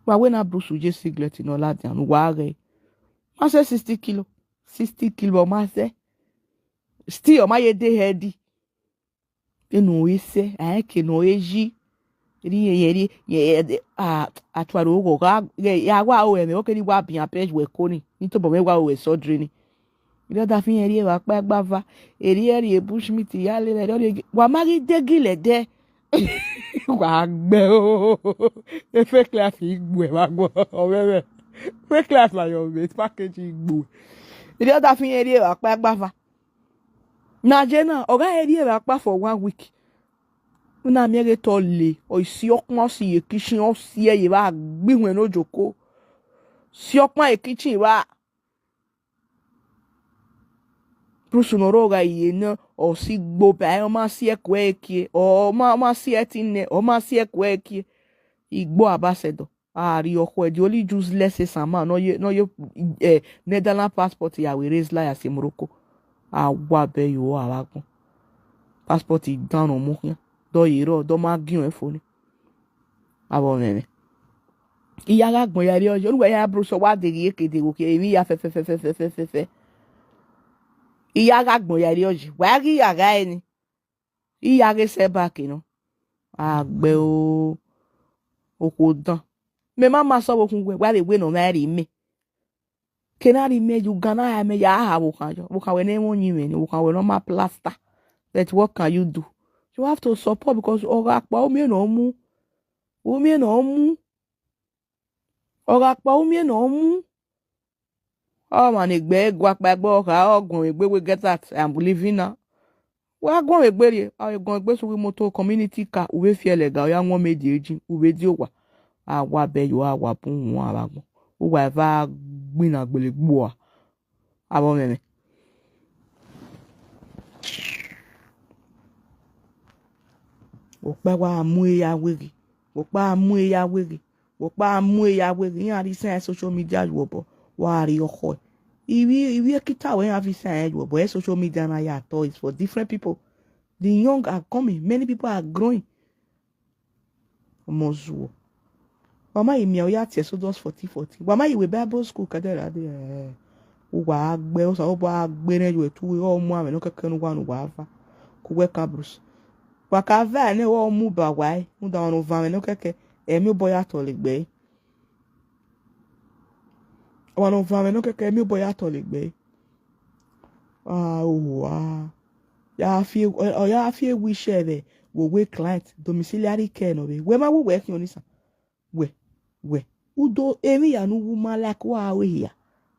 Wa wẹ na Bruce ye singlet ne ọ ladian ne uwa ghẹ. Ma sẹ sixty kilo. Sixty kilo ọ ma sẹ. Still, ọ ma ye de heady. Enu ọ re sẹ, a rẹn ke ne ọ re yi. Erriẹ, erriẹ, erriẹ, a, a tua ro gha, gha, ya wa ro ẹmwẹ, ọ kere wa bian pẹ wẹ ko ni. Ni tobọ mwẹ wa ro ẹsọ dre ni. Erriẹ ọdafẹn irẹn rhie vbe akpa ẹgbava, erriẹ rhie bush meat ya lele, erriẹ rhie, wa ma ghi de gilẹ dẹ. Wa gbẹ o. E fake life igbuẹ vbe agbọn, ọmwẹmwẹ. Fake life na your mate, package igbuẹ. Erriẹ ọdafẹn irẹn rhie vbe akpa ẹgbava. Na ye na, ọ gha rhie vbe akpa for one week. U na miẹn ghe te ọ le, ọ si ọkpan, ọ si ye kitchen, ọ si ẹre vbe gbe ihuẹn ne ojoko. Si ọkpan ye kitchen vbe. Bruce ne ọ rrọọ gha ye ne ọ si gbe obọ, ọ ma si ẹkuẹ ekie, ọ ma, ọ ma si ẹtin nẹ, ọ ma si ẹkuẹ ekie. Igbo Abasẹdọ. A rhie ọkhọe, the only useless esan ma ne ọ ye, ne ọ ye, eh, Netherlands passport ya vbe raise la ya si Morocco. A wa bẹ yo a vbe agbọn. Passport dan ne ọ mu khian, dọ ye rrọọ, dọ ma giẹn ọẹn fo ni. Avbe ọmwẹmwẹ. I ya gha gbọn ya rrie ọye, unu wẹ ya Bruce, wa deghe eke deghe okhiẹ, emwi ya fẹfẹfẹfẹfẹfẹfẹ. I ya gha gbọn ya rrie ọye, wa ghi ya gha ẹre ni. I ya ghe sẹ back nọ. A gbẹ o, okhuo dan. Mẹ ma ma sẹ ọvbokhan uwẹ, wa vbe wẹ ne ọ mwa rhie imẹ. Ke na rhie imẹ ye ugan na, a mẹ ya ha vbe okhan yọ. Vbe okhan wẹ ne ẹmwẹ ọyinmwẹ ni, vbe okhan wẹ ne ọ ma plaster. But what can you do? You have to support because ọ gha kpa, u miẹn ne ọ mu. U miẹn ne ọ mu. Ọ gha kpa, u miẹn ne ọ mu. Ọmwa ne egbe ẹre gua kpa egbe, ọ kha, ọ guọnmwẹ egbe wẹ get out, I am leaving now. Wa guọnmwẹ egbe rrie, a guọnmwẹ egbe sughu imoto community car, u vbe fiẹlẹ ga, ọ ya wọn media eji, u vbe die owa. A wa bẹ yo, a wa bun wọn a vbe agbọn. Uwa eva gbinna gbele gbua. Avbe ọmwẹmwẹ. Okpa wa mu e ya weghe. Okpa mu e ya weghe. Okpa mu e ya weghe. Iran rhie isan social media ye obọ. Wa rhie ọkhọe. Ivbi, ivbi ekita wẹ iran viọ isan ye obọ. E social media na ya tọ is for different people. The young are coming. Many people are growing. Ọmọ zuọ. Wa ma ghi miẹn, ọ ya tie Exodus forty forty. Wa ma ghi wẹ Bible school kẹdẹ ra dee, eh, uwa gha gbe, Osanobua gha gbe nẹ ye ẹtu, ọ mu amwẹ nọ kẹkẹ ne uwa, ne uwa va. Ku wẹ ka Bruce. Wa ka va nẹ, ọ mu ba wa ẹre, rhunmwuda ọmwa ne ọ vanmwẹ nọ kẹkẹ, ẹmwẹ obọ ya tọlegbe ẹre. Ọmwa ne ọ vanmwẹ nọ kẹkẹ, ẹmwẹ obọ ya tọlegbe ẹre. Ah, owa. Ya fi, ọ, ọ ya fi wish ẹre vbe owe client, domiciliary care nọ vbe. Wẹ ma wu wẹ khian ni sa. Wẹ, wẹ. Udo emwi ya ne uwu ma like wa ru ehia.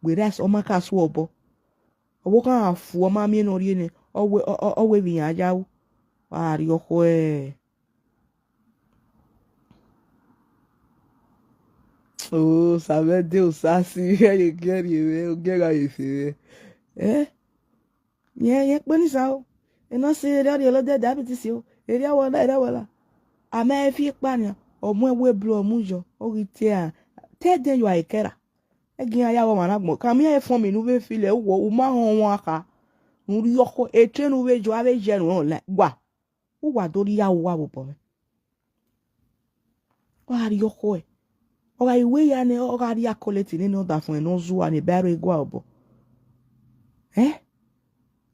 Whereas ọ ma ka su obọ. Ọvbokhan gha fu, ọ ma miẹn ne ọ rhie nẹ, ọ wẹ, ọ, ọ, ọ wẹ vbe iran ya ru. Wa rhie ọkhọe. O, Osa mwẹ de, Osa si, ẹ ye gie rhie mwẹ, ogie gha ye fe mwẹ. Eh? Yẹn, yẹn kpe ni sa o. Ena si erriọ rhie lọ dẹ diabetes o. Erriọ wẹ la, erriọ wẹ la. A ma fi ekpa nian, ọ mu ẹwu eblo, ọ mu yọ, ọ ghi tie a. Tell them you are a carer. Ẹgi iran ya vbe ọmwa na agbọn. Ka miẹn efọn mi ne u vbe feel, u wọ, u ma họn wan kha. U rhie ọkhọe, etrain u vbe yo, avbe ye ẹre rọnrọn la. Wa. Uwa do rhie aro uwa vbe obọ mwẹ. Ọ gha rhie ọkhọe. Ọ gha ru eya nẹ, ọ gha rhie collect nene ọdafẹn ne ọ zua ne baro egua obọ. Eh?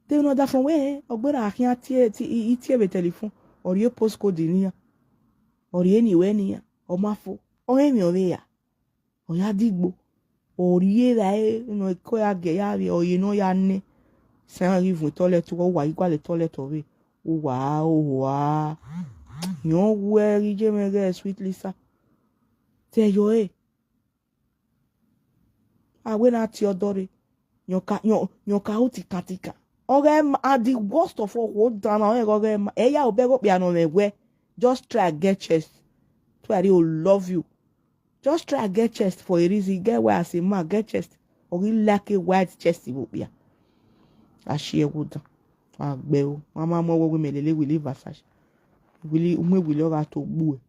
De ne ọdafẹn wẹ, ọ gberra khian tie, tie, i, i tie vbe telephone. Ọ rhie postcode ne iran. Ọ rhie eni wẹ ne iran. Ọ ma fo. Ọ rẹn emwi ọ vbe ra. Ọ ya digbo. Ọ rhie evbare ne ọ ko ya gie ya vbe, ọ ye ne ọ ya nẹ. Sẹ iran ghi vuọn toilet, uwa, uwa ghi gualọ toilet ọvbe. Uwa, owa. Yọn wẹ ghi ye mwẹ ghẹ Sweet Lisa. Te yọ ẹre. A wẹ na tie ọdọ rre. Yọn ka, yọn, yọn ka ru tikan tikan. Ọ ghẹ ma, and the worst of all, wo dan na, ọ ghẹ ma. Ẹ ya obẹ ghe okpia nọ mwẹ wẹ. Just try get chest. Try, they will love you. Just try get chest for a reason. Get why as a man, get chest. Ọ ghi like a wide chest vbe okpia. A si ẹwu dan. A gbe o. Ma ma mu ọwọ wẹ mẹ lele Willie Versace. Willie, umu Willie ọ gha to gbu ẹ.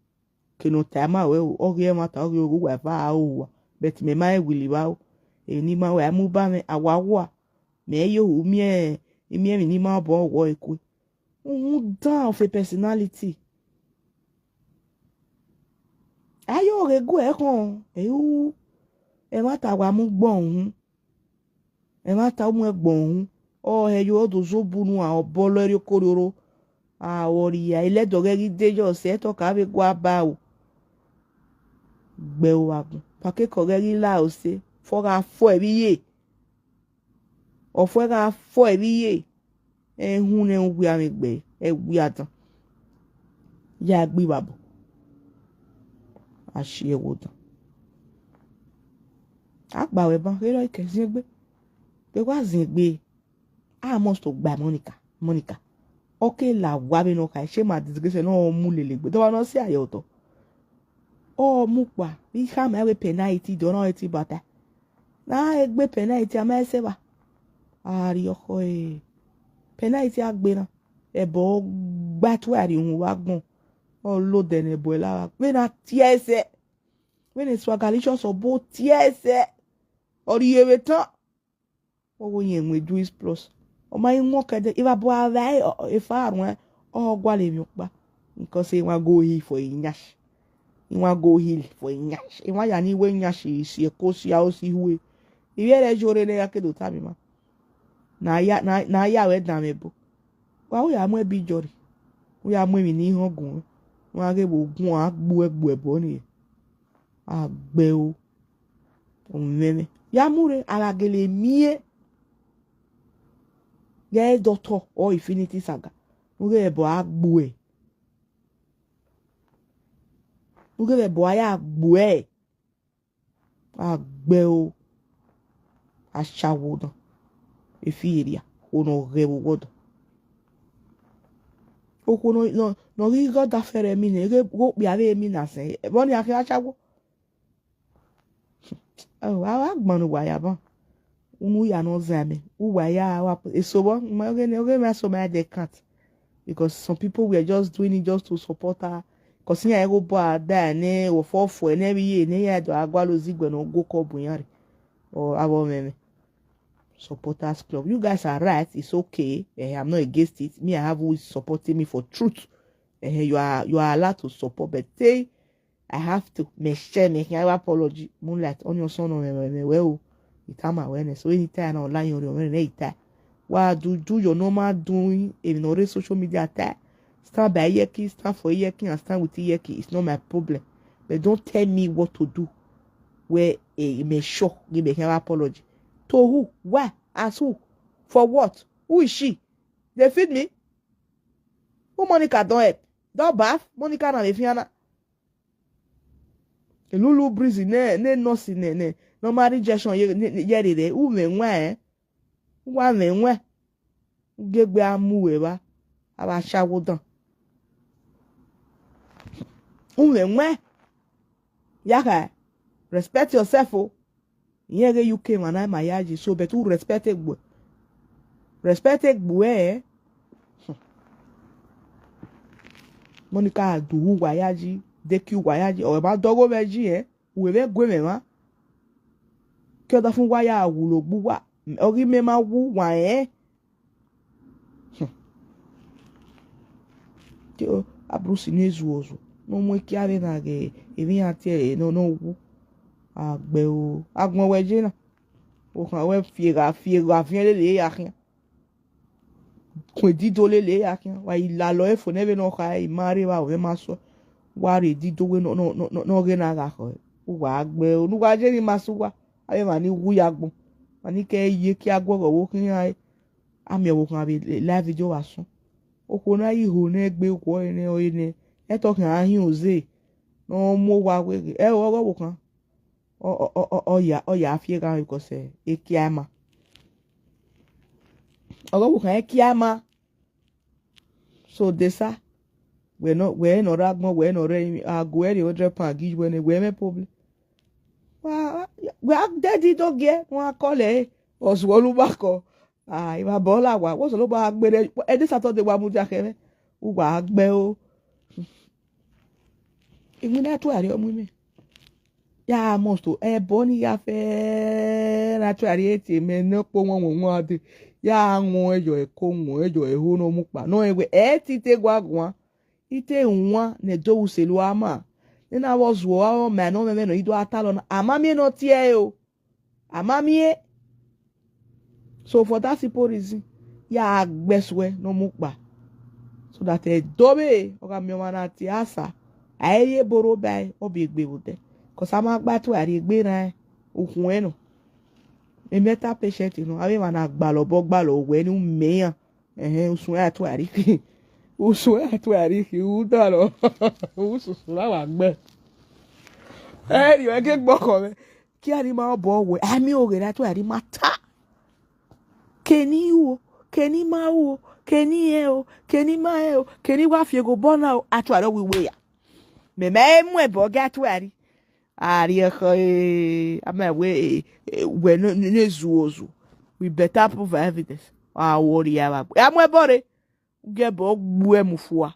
Ke ne ọ ta ma wẹ o, ọ ghi ẹmwata, ọ ghi ogho wa eva a ro wa. But mẹ ma rẹn Willie vba o. Emwi ne ima wẹ a mu ba mwẹ, a wa wa. Mẹ i yo hu miẹn, I miẹn emwi ne ima obọ wọ ẹre kue. Uhunmwu dan of a personality. A yo ghe gu ẹre khọn, ẹ i ru, ẹmwata wa mu gbọn uhunmwu. Ẹmwata mu ẹgbọn uhunmwu. Ọ hẹ yo do zobọ unu a, ọ bọlọ ẹre okorriorro. A, vbe ọ rhia, elẹdẹ ọghẹ ghi de yọ sẹ, ẹtọ ka vbe gua ba o. Gbe ẹre vbe agbọn. Pakekọ ọghẹ ghi la ose, fọ gha fọ ẹvbi ye. Ọ fuẹ gha fọ ẹvbi ye, ẹhun ne ẹhun wia mwẹ gbe, ẹ wia dan. Ya gbe ivbabọ. A si ẹvbo dan. A gba ruẹ ban, ghe rọ ikẹ ziẹn egbe. Vbe wa ziẹn egbe, a must to gba Monica, Monica. Ọ ke la owa vbene ọ kha, shame and disgrace ne ọ mu lele egbe. Dọmwa ne ọ si a ye otọ. Ọ mu kpa, vbe I khama ẹre wẹẹ penalty, do not hit bata. Na egbe penalty a ma ẹse vba. Arriọkhọ e. Penalty a gbe na. Ẹbọ gba tuẹ a rhie uhunmwu vbe agbọn. Ọ lodẹ ne ẹbọ ẹre la vbe agbọn. Vbene a tie ẹsẹ. Vbene Swagalicious ọbo tie ẹsẹ. Ọ rhie vbe tan. Ọ wo yẹn wẹn Juice Plus. Ọ ma i wọn kẹdẹ, ivbabọ a vba efa ruẹn, ọ gualọ emwi ọkpa. Because I wan go heal for Iyash. I wan go heal for Iyash. I wan ya ni wẹ Iyash si ẹko sia osi hue. Ivbi ẹre yo rre ne ya ke do tama ima. Na ya, na, na ya vbe danmwẹ ẹbọ. Wa u ya mu ẹbọ Iyore. U ya mu emwi ne I họn gun. Wa ghe vbe ogun a gbuẹ gbuẹ ẹbọ ni. A gbe ẹre o. Ọmwẹmwẹ. Ya mu rre, a gha gele miẹn. Ghẹ dọtọ, ọ Infinity Saga. Ne u ghe vbe ẹbọ a gbuẹ. Ne u ghe vbe ẹbọ a ya gbuẹ. A gbe ẹre o. Ashawo dan. Efi eria. Okhuo ne ọ ghẹ vbe owọdọ. Okhuo nọ, nọ, nọ ghi ghe ọdafẹrẹ emina, ghe okpia vbe emina sẹ. Ẹbọ ni a khian ashawo. Ọ, a wa gbọn ne uwa ya ban. Unu ya ne ọ zẹ amẹ. Uwa ya wa, eso vbọ, ma ghe ne, ọ ghe mẹ so ma de can't. Because some people were just doing it just to support her. Because iran ẹghẹ obọ a da ẹnẹ, ọfọfọ ẹnẹ vbe iye ne iran do a gualọ ozigbe ne ọ gu okọ bu iran rre. Ọ, avbe ọmwẹmwẹ. Supporters club. You guys are right. It's okay. Eh, I'm not against it. Me, I have who is supporting me for truth. Eh, you are, you are allowed to support, but say I have to. Mẹ share, mẹ khian apology. Moonlight, ọni ọsọn nọ mẹ, mẹ, mẹ wẹ o. Ita ma wẹ nẹ. So anytime na online, ọmọ rẹ ita. Wa do, do your normal doing. Emwi ne ọ rre social media ta. Stand by Iyẹki, stand for Iyẹki, and stand with Iyẹki. It's not my problem. But don't tell me what to do. Where, eh, mẹ sure, give me apology. To who? Why? As who? For what? Who is she? They feed me? Who Monica don help? Don bath? Monica na vbe fian na. Lulu Breezy ne, ne nurse ne, ne, ne ọ ma rre injection ye, ne, ne, ye rre rẹ, u mwẹ wan ẹn? U wa mwẹ wan? U gie egbe a mu uwẹ evba, avbe ashawo dan. U mwẹ wan? Ya kha, respect yourself o. Irẹn ghe U K emwa na ma ya yi so, but u respect egbe uẹ. Respect egbe uẹ. Monica do uwa ya yi, de ki uwa ya yi. Ọ ma dọghe ovbi ẹre yi, ẹ. Uwẹ vbe gue mwẹ mwa. Ke ọdafẹn uwa ya wulo gbe uwa, ọ ghi mẹ ma wu uwa rẹn. Hmm. Te o, Abrusi ne zuozuo, ne ọ mu ekia vbe na ghe emwi iran tie ẹre ne ọ wu. A gbe o, agbọn wẹ ye na. Okhan wẹ fiegha, fiegha viẹn lele ya khian. Kun edido lele ya khian. Wa i lalọ efo nẹ vbene ọ kha, i ma rre evba, ọ vbe ma sọ. Wa rre edido wẹ nọ, nọ, nọ, nọ, nọ ghe na gha khọ. Uwa gbe o, ne uwa ye ni ma sẹ uwa. Avbe emwa ni wu ya agbọn. Emwa ni ke ye ekia guọghọ vbe okhian ẹre. A miẹn ọvbokhan vbe live video vbe asọn. Okhuo na ghi ho ne egbe okhuo ẹre nẹ, ọre nẹ, ẹtọ khian a hin oze ne ọ mu owa weghe, ẹ o, ọghe ọvbokhan, ọ, ọ, ọ, ọ, ọ ya, ọ ya fiegha because, eh, ekia ma. Ọghe ọvbokhan ekia ma. So, Desa, wẹ nọ, wẹ nọ rre agbọn, wẹ nọ rre emwi, a gu ẹre hundred pound gi wẹ nẹ, wẹ mwẹ problem. Wa, wa, wa de edido giẹ, wa kọlẹ ẹre, ọ zuọ lu uwa kọ. Ah, evba bọ la wa, wẹ Osanobua gha gbe rẹ, ẹdẹ Saturday wa mudia khẹ mwẹ, uwa gbe o. Iwinna tuẹ arriọ mu imẹ. Ya must to, ẹbọ ni ya fẹ, na tuẹ arriọ tie mẹ ne ọkpọ wọn wọn wọn dee. Ya wọn ẹyọ ẹko, wọn ẹyọ ẹho ne ọ mu kpa. Nọ wẹ, ẹ ti te gua guan. I te wan ne do ru sẹ elu ama. Ne na vbe zuọ avbe ọma ne ọmwẹmwẹ ne ọ i do gha talọ na, a ma miẹn ne ọ tie ẹre o. A ma miẹn. So for that simple reason, ya gbe suẹ ne ọ mu kpa. So that ẹdẹ ọvbehe ọ gha miẹn ọmwa na tie asa, a i re ebo rre obọ ẹre, ọ biẹ egbe vbe odẹ. Cause a ma gba tuẹ a rhie egbe rran ukhuẹn nọ. Mental patient nọ, avbe emwa na gbalọ obọ gbalọ wẹ ne u mẹ iran. Ẹhẹn, usun ẹre a tuẹ a rhie ikhi. Usun ẹre a tuẹ a rhie ikhi, u dalọ. U susu na wa gbẹ. Ẹ rhie ẹre gie gbọkọ mwẹ. Kia ni ma obọ wẹ, a miẹn oghe ra tuẹ a rhie ma ta. Keni ru o, keni ma ru o, keni rẹn o, keni ma rẹn o, keni wa fi egho obọ na o, a tuẹ a rhie ọghe iwe ya. Mẹ ma mu ẹbọ gie a tuẹ a rhie. A rhie ẹkhọ, eh, a ma wẹ, eh, eh, wẹ ne, ne, ne zuozuo. We better prove our evidence. A wọ rhie avbe agbọn. A mu ẹbọ rre. U gie ẹbọ gbuẹ mu fua.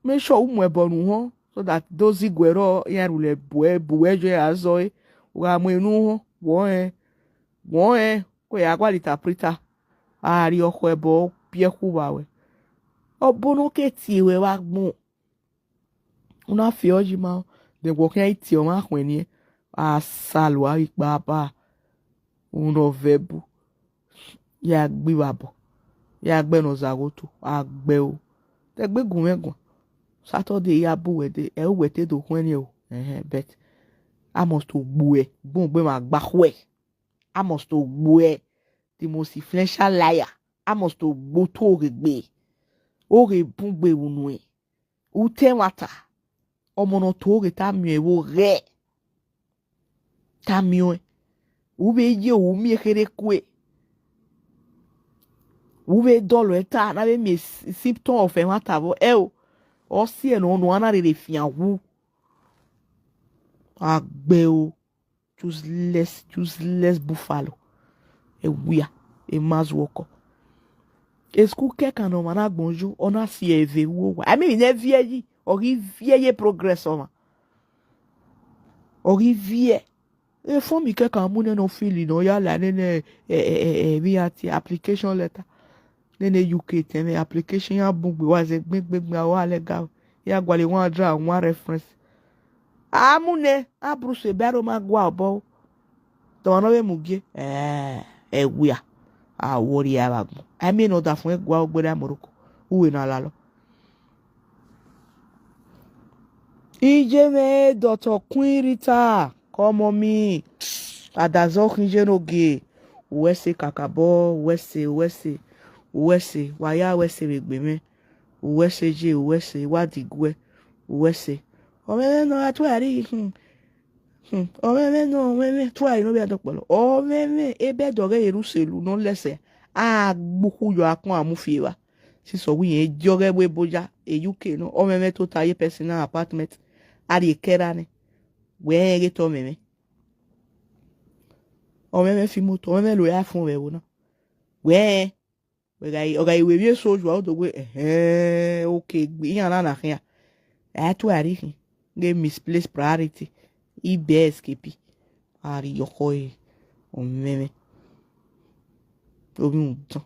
Make sure u mu ẹbọ ne uhọn, so that those iguẹ rrọọ iran rhulẹ bu ẹ, bu ẹ jọ iran zọ ẹre. U gha mu ẹre ne uhọn, wọ rẹn, wọ rẹn, wẹ ya gualọ interpreter. A rhie ọkhọ ẹbọ biẹ khu vba wẹ. Ọbo ne ọ ke tie ruẹ vbe agbọn. U na fi ọe yi ma, then wẹ ọ khian i tie ọmwa khuẹnniẹn, a sa lo avbe ikpaba, u nọ vẹ bu, ya gbe ivbabọ, ya gbe ẹnọ zaghoto, a gbe o. Te ẹgbẹe gu mwẹ guan, Saturday ya bu wẹ dee, ẹ i wẹ te do khuẹnniẹn o, ẹhẹn, but a must to gbuẹ, gbọngbọn ma gba khuẹ. A must to gbuẹ, the most influential liar. A must to gbe otọ oghe gbe, oghe bun gbe vbe unu ẹn. U te ẹmwata, ọmọ ne ọ to oghe te a miẹn ẹvbo ghẹ, te a miẹn ọẹn. U vbe ye, u miẹn kherhe kue. U vbe dọlọ ẹta, na vbe miẹn symptom of ẹmwata vbọ, ẹ o, ọ siẹ ne ọ nọ, a na rherhe fian wu. A gbe o. Useless, useless buffalo. Ewia, emazuọkọ. School kẹkan ne ọmwa na gbọn yo, ọ na si ẹe vbe ru owa. I mean, ne viẹ yi, ọ ghi viẹ ye progress ọmwa. Ọ ghi viẹ. Efọnmi kẹkan mu nẹ ne ọ feel ne ọ ya la nene, eh, eh, eh, eh, vbe iran tie application letter. Nene U K tẹn mwẹ application, iran bun gbe wa zẹ gbẹngbẹngbẹn, a wa lẹ ga, iran gualọ one hundred and one reference. A mu nẹ, a brush eba ẹre ma gua obọ. Dọmwa ne ọ vbe mu gie, eh, ewia, a wọ rhie avbe agbọn. A miẹn ne ọdafẹn gua ogbe rre Morocco, uwẹ na lalọ. Iye mwẹ, Doctor Queen Rita, come on me. Adazọ khin ye ne ogie. Uwẹ ẹse kakabọ, uwẹ ẹse, uwẹ ẹse, uwẹ ẹse, wa ya uwẹ ẹse vbe egbe mwẹ. Uwẹ ẹse ye, uwẹ ẹse, wa diguẹ, uwẹ ẹse. Ọmwẹmwẹ ne ọ ra tuẹ a rhie, hmm, hmm, ọmwẹmwẹ ne ọmwẹmwẹ tuẹ a rhie ne ọ vbe a dọkpọlọ. Ọmwẹmwẹ ebe ẹdẹ ọghe Jerusalem ne ọ lẹsẹ, a gbe ukhu yọ akọn a mu fi evba. Sisi ọ wẹ irẹn diọghẹ vbe ebo ya, e U K nọ, ọmwẹmwẹ tota ye personal apartment, a rhie kẹ ra nẹ, wẹ rẹn ghe te ọmwẹmwẹ. Ọmwẹmwẹ fi moto, ọmwẹmwẹ lo iPhone vbe ẹvbo na. Wẹ rẹn, wẹ gha, ọ gha ru emwi eso, uwa do wẹ, ẹhẹn, okay, gbe iran na na khian. A tuẹ a rhie khin, ghe misplace priority, ibe escape, a rhie ọkhọ ẹre, ọmwẹmwẹ, ovbi undan.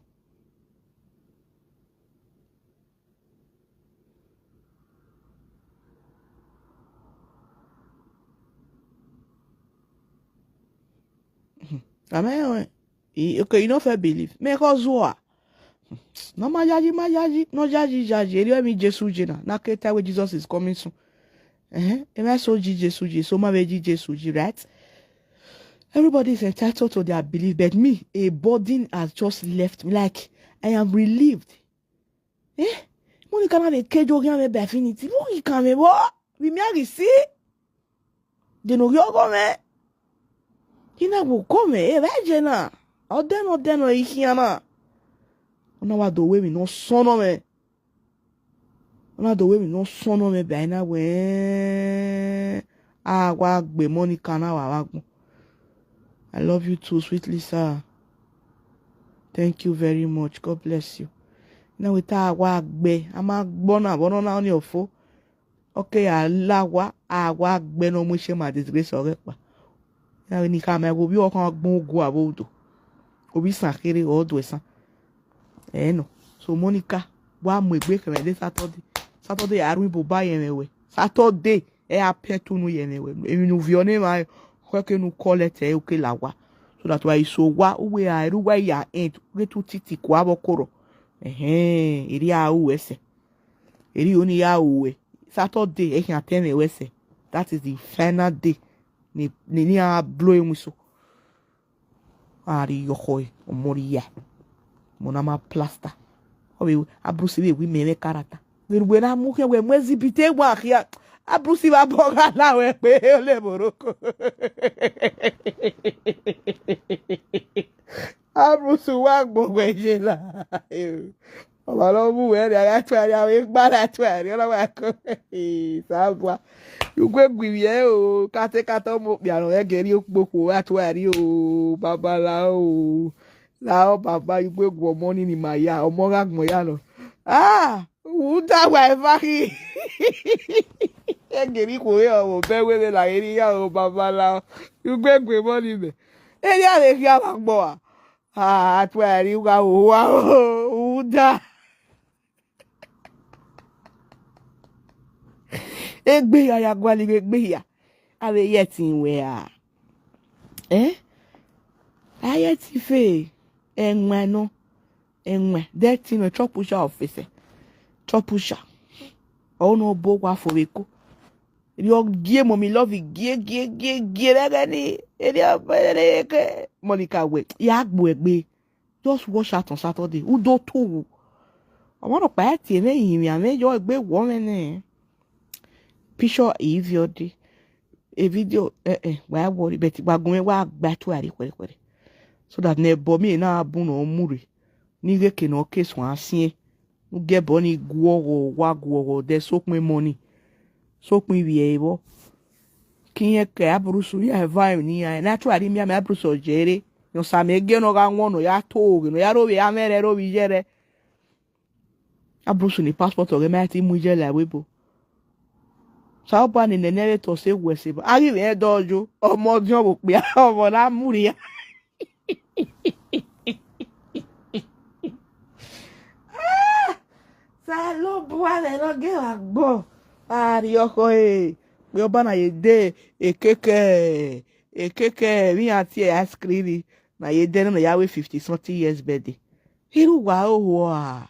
Amẹ, okay, you no fit believe. Mẹ kọ zuọ a. Ne ọ ma yayi, ma yayi, ne ọ yayi, yayi. Erriọ emwi Jesu ye na, na ke tell wẹ Jesus is coming soon. Ẹhẹn, emwa eso yi Jesu yi, so ma vbe yi Jesu yi, right? Everybody is entitled to their belief, but me, a burden has just left me. Like, I am relieved. Eh, Monica na vbe ke yo ghian mwẹ by infinity. Vbọ ghi kan mwẹ vbọ? Vbe mia ghi si? De ne ọ ghi ọghọ mwẹ? I na wo ko mwẹ, e vbe je na. Ọ dẹ nọ, ọ dẹ nọ, I khian na. Ọ na wa do ru emwi ne ọ sọnnọ mwẹ. Ọ na do ru emwi ne ọ sọnnọ mwẹ, ba ẹre na wẹẹ, a wa gbe Monica na wa vbe agbọn. I love you too, sweet Lisa. Thank you very much. God bless you. Na wẹ te a wa gbe, a ma gbe ọna vbe ọna ọni ọfo. Ọ ke ya la owa, a wa gbe ne ọ mu ise ma disgrace ọghẹ kpa. Ya wẹ ne I khama ẹvbo ovbi ọkhan gbọn ogu avbe odo. Ovbi isan kherhe, ọ do ẹsan. Ẹ nọ. So Monica, wa mu egbe khẹ mwẹ de Saturday. Saturday a rhie ibuba ye mwẹ wẹ. Saturday. Ẹ a pẹn tu unu ye ẹmwẹ wẹ, emwi ne u viọ ne emwa, khẹke ne u collect ẹre, u ke la owa. So that wa i so owa, u wẹ a rre uwa ya end, u ghe te u titi kua vbe ọkorọ. Ẹhẹn, erriọ a ru ẹsẹ. Erriọ ne I ya ru ẹ, Saturday, ẹ khian tẹn mwẹ ru ẹsẹ. That is the final day. Ni, ni, ni a blow iwinso. A rhie ọkhọ ọmọ rhia, ọmọ na ma plaster. Ọ vbe Abrusi vbe wẹ imẹ mwẹ karata. Vbene uwẹ na mu khian, wẹ mu exhibit, wa khian. Abrusi vbe abọ gha la wẹ kpe ole Morocco. Abrusi wa gbọgbẹ ye la. Ọmwa ne ọ mu wẹ rria gha tuẹ arria, vbe gba na tuẹ arria, ọ na wa ko. Sabua. Ugue gu ivbi ẹre o, katekate ọmọ okpia ne ọ ghẹ geri okpokhuo gha tuẹ arria o, babalao o. Lahọ baba, ugue gu ọmọ ni ni ma ya, ọmọ gha gbọn ya nọ. Ah, u da wa eva khi. Ẹ geri khuo re ọ vbe obẹ wẹ vbe la ghe ne I ya o, babalao. Ugue gu emọ ni mẹ. Erriọ a vbe khian vbe agbọn a. Ah, a tuẹ arria, u gha ho owa o, u da. Egbe hia ya gualọ ighe egbe hia. A vbe ye ẹtin wẹ a. Eh? A ye ẹtin fe ẹwaẹn nọ. Ẹwaẹn. De ẹtin nọ, chop usha ofese. Chop usha. Ọ nọ bo wa fo vbe eko. Erriọ gie mọmi love gie, gie, gie, gie, vbe ẹghẹ ni, erriọ, erriọ ke Monica wẹ, ya gbe egbe. Just wash out on Saturday. U do tu wu. Ọmwa nọkpa ẹ tie mwẹ, rinmwian mwẹ, yọ egbe wọ mwẹ nẹ. Picture ivie ọdẹ. E video, eh, eh, wa worry, but wa gu mwẹ wa gba tuẹ arria khuẹrhẹ khuẹrhẹ. So that ne ẹbọ miẹn na bun ne ọ mu rre. Ne I ghe eke ne ọ ke suẹn siẹn. U gie ẹbọ ni guọghọ, wa guọghọ, de sokpan emọ ni. Sokpan ivbi ẹre vbọ. Ke irẹn ke Abrusu ya eva emwi ne iran, ne a tuẹ arria miẹn amẹ Abrusu ọ jẹ re. Rẹn Osamẹ gie ne ọ gha wọn ne ọ ya to ghe, ne ọ ya ro vbe amwẹ rẹ, ro vbe iyẹ rẹ. Abrusu ni passport ọghe ma te mu iyẹ la ẹvbo ebo. Osanobua ni nene vbe tọ sẹ wẹ sẹ ba. A ghi vbe rẹn dọ yo, ọmọ ọdiọn vbe okpia, ọmọ na mu rria. Osanobua mwẹ ne ọ gie vbe agbọn. A rhie ọkhọ e, kpe ọba na ye de, ekeke, ekeke, vbe iran tie ice cream, na ye de ne ya wẹ fifty something years birthday. Erha uwa hoho a.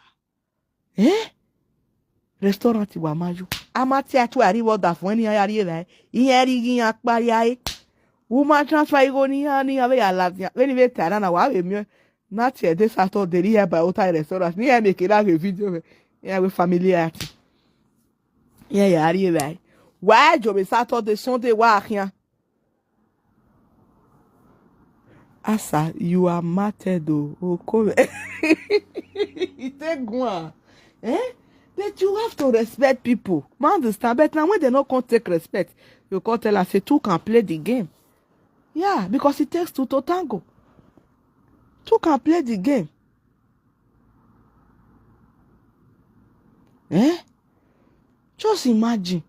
Eh? Restaurant wa ma yo. A ma tie a tuẹ arria vbe ọdafẹn ne iran ya rri evbare. Iran rri ighe iran kpa rria re. U ma transfer igho ne iran, ne iran vbe ya ladian. Vbene I vbe ta na na, wa vbe miẹn. Na tie ẹdẹ Saturday, ne iran ba ota restaurant. Ne iran make na ghe video mwẹ. Iran wẹ family art. Iran ya rri evbare. Wa jo vbe Saturday, Sunday wa khian. Asa, you are martyred o, oko mwẹ. I te guan. Eh? But you have to respect people. Ma understand, but now when they no come take respect, you come tell us say two can play the game. Yeah, because it takes two to tango. Two can play the game. Eh? Just imagine.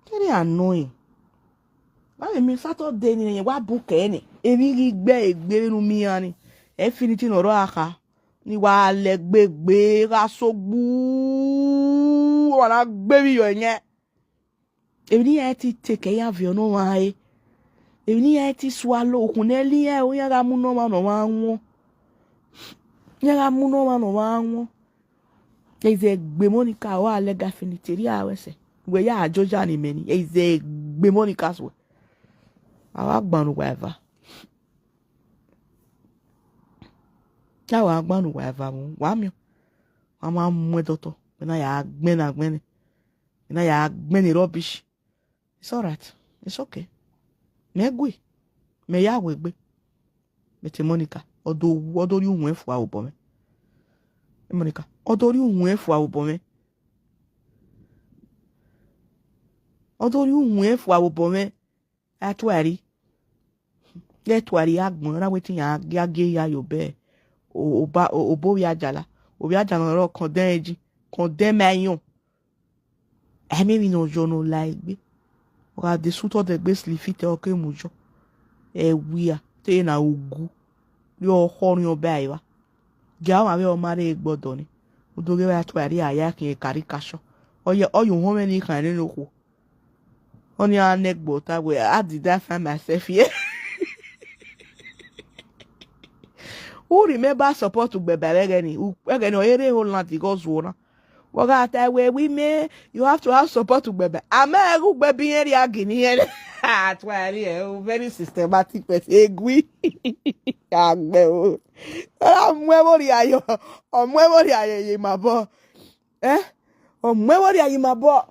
Very annoying. Wa vbe miẹn Saturday ni, wa bu kẹ ni. Emwi ghi gbe egbe vbene u miẹn iran ni. Infinity ne ọ rrọọ akha. Ni wa lẹ egbe gbe, gha so gbu. Wa na gbe vbe iyọ ẹyẹn. Emwi ne iran ti take, iran viọ ne ọmwa re. Emwi ne iran ti swallow, ukhun ne ẹ lẹ iran, iran gha mu ne ọmwa ne ọmwa wọn. Iran gha mu ne ọmwa ne ọmwa wọn. Ẹ i zẹ egbe Monica, ọ gha lẹ ga Infinity, erriọ a ru ẹsẹ. Wẹ ya joja ne imẹ ni, ẹ i zẹ egbe Monica suẹ. A wa gban ne uwa eva. A wa gban ne uwa eva vbọ, wa miẹn. Wa ma mu ẹdọtọ, wẹ na ya gbẹn ne agbẹn nẹ. Wẹ na ya gbẹn ne rubbish. It's all right. It's okay. Mẹ gui. Mẹ ya wegbe. But Monica, ọ do, ọ do rhie uhuẹn fua vbe obọ mwẹ. Monica, ọ do rhie uhuẹn fua vbe obọ mwẹ. Ọ do rhie uhuẹn fua vbe obọ mwẹ. A tuẹ arria. Ghẹ tuẹ arria agbọn, ọ na wẹ te iran gie, gie ya ye obẹ. O, oba, o, obọ ovbi ajala. Ovbi ajala ọre ọ condemn ẹji, condemn ayọn. Ẹmwẹ emwi ne ọ yọ ne ọ la egbe. Ọ gha de sutọ dẹ egbe slifitẹ, ọ ke mu yọ. Ẹwia, te na ugu. Rhie ọkhọ, rhiọn ọba evba. Gie ọmwa vbe ọ ma rre egbe ọdọ ni. U do ghe vbe a tuẹ arria, a ya khian karikashọ. Ọ ye, ọ ye uhunmwu mwẹ ni khan nene okhuo. Ọnii a nẹ gbe ota wẹ, how did I find myself here? U remember support ugbẹba vbe ẹghẹ ni, u-, ẹghẹ ni ọ rre Holland ighe ọ zuọ na. Vbe ọ gha ta wẹ, we men, you have to have support ugbẹba. A ma ẹghẹ ugbẹba irẹn rhia gini irẹn. Atuẹ ẹre, o very systematic person. Egui. Agbẹ o. Ọ ra mu ẹvbo rhia yọ, ọ mu ẹvbo rhia ye, ye ima obọ. Eh? Ọ mu ẹvbo rhia ye ima obọ.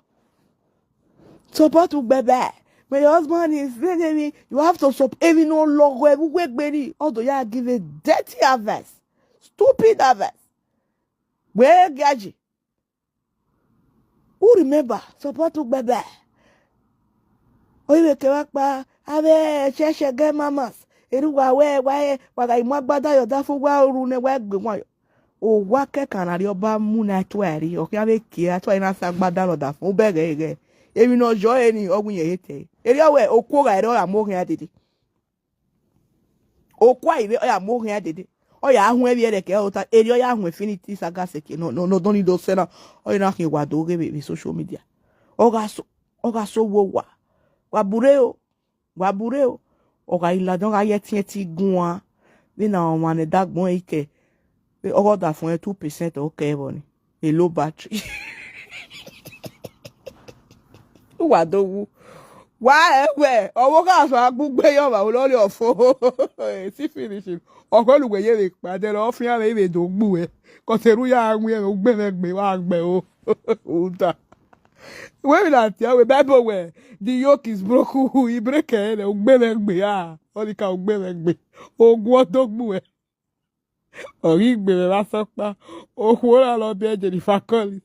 Support ugbẹba. When your husband is bringing me, you have to support. Emwi ne ọ lọghọ ẹvbo uwu egbe ni, ọ do ya give a dirty advice, stupid advice. Wẹ gia yi. U remember, support ugbẹba. Ọ i vbe kevbe akpa, avbe ẹshẹshẹ girl mamas, erha uwa wẹ, wa, wa gha mu agbada ye ọdafẹn, wa ru nẹ, wa gbe wan yọ. Owa kẹkan ne Arriọba mu ne atuẹ ẹre, ọ khian vbe kie atuẹ ẹre na sa agbada ne ọdafẹn, u bẹghe ẹghẹ. Emwi ne ọ yọ ẹre ni, ọ wẹ irẹn he te ẹre. Erriọ wẹ, okuo gha rre, ọ ya mu okhian dede. Okuo a i rre, ọ ya mu okhian dede. Ọ ya huẹn vbiẹ rẹkẹ, ọ ta, erriọ ọ ya huẹn Infinity Saga Seke, nọ, nọ, nọ, nọ ni do sẹ na, ọ i na khian wa do ghe vbe, vbe social media. Ọ gha so, ọ gha so wo wa. Wa bure o, wa bure o. Ọ gha i ladian, ọ gha ye ẹtin ẹtin guan. Vbene ọmwa ne ẹdẹ agbọn ẹre i kẹ, ọghe ọdafẹn two percent ọ kẹ vbọ ni, a low battery. Uwa do wu. Wa ẹ wẹ, ọvbokhan sẹ a gbe ugbe ye ọmwa, olọri ọfo. Si finish. Ọ khuẹ ne uwẹ ye vbe kpa, dẹrẹ ọ fian mwẹ, I vbe do gbe uẹ. Cause erha u ya wiẹn mwẹ, ugbe mwẹ gbe, wa gbe o. Uda. Wẹ vbe na tie wẹ, Bible wẹ, the yoke is broken, I break ẹre, ugbe mwẹ gbe, ah. Ọ ni ka ugbe mwẹ gbe. Ogun ọ do gbe uẹ. Ọ ghi gbe mwẹ vbe asọkpa, okhuo na ne ọ biẹ Jennifer Collins.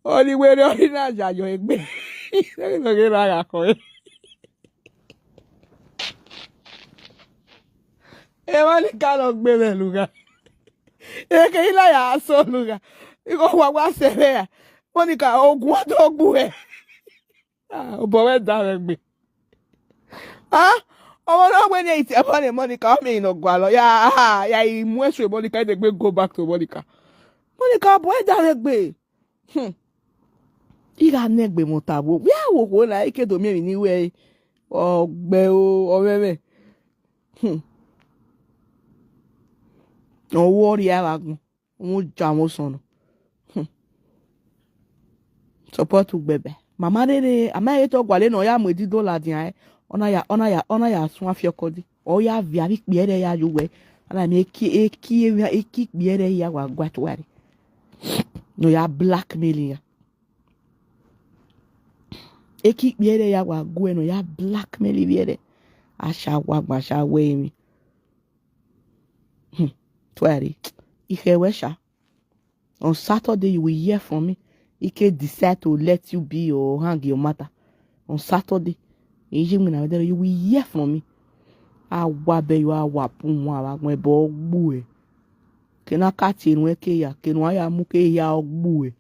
Ọ ni werriẹ, ọ ni na ya yọ egbe. Ọ ghi na gha khọe. Emọ ni ka nọ gbe mwẹ lugha. Eke I na ya sẹ lugha. Igho wa wa sẹ vbe ra. Monica, ogun ọ do gbe uẹ. Ah, obọ wẹ da mwẹ gbe. Ah, ọmọ ne ọ wẹ ne ẹ i tie ẹbọ ne Monica, ọ miẹn ne ọ gualọ. Ya, ah, ya i mu ẹse Monica, I degbe go back to Monica. Monica, obọ wẹ da mwẹ gbe. Hmm. I gha nẹ egbe mwẹ ota vbo? Wẹ a wo okhuo na, I ke do miẹn emwi ne I ru ẹre. Ọ gbe o, ọ mwẹ mwẹ. Hmm. Ọ wọ rhia vbe agbọn. Mu ja mwẹ osọnọ. Hmm. Support ugbẹba. Mama rere, a ma rẹn te ọ gualọ ne ọ ya mu edido ladian ẹre. Ọ na ya, ọ na ya, ọ na ya suẹn afiọkọ dee. Ọ ya viọ avbe ikpia ẹre ya ye uwẹ. A na miẹn eki, eki, eki ikpia ẹre ya wa gua tuare. Ne ọ ya blackmail iran. Eki ikpia ẹre ya wa gu ẹre ne ọ ya blackmail ivbi ẹre. A sha wa gba, a sha wẹ emwi. Hmm. Tuare. I khẹ wẹ sha. On Saturday, you will hear from me. I ke decide to let you be or hang your matter. On Saturday, I ye winna vbe ẹdẹrẹ, you will hear from me. A wa bẹ yo, a wa bu wọn, a wa gun ẹbọ gbu ẹ. Ke na ka tie nuẹn ke ya, ke nuẹn ya mu ke ya ọ gbu ẹ.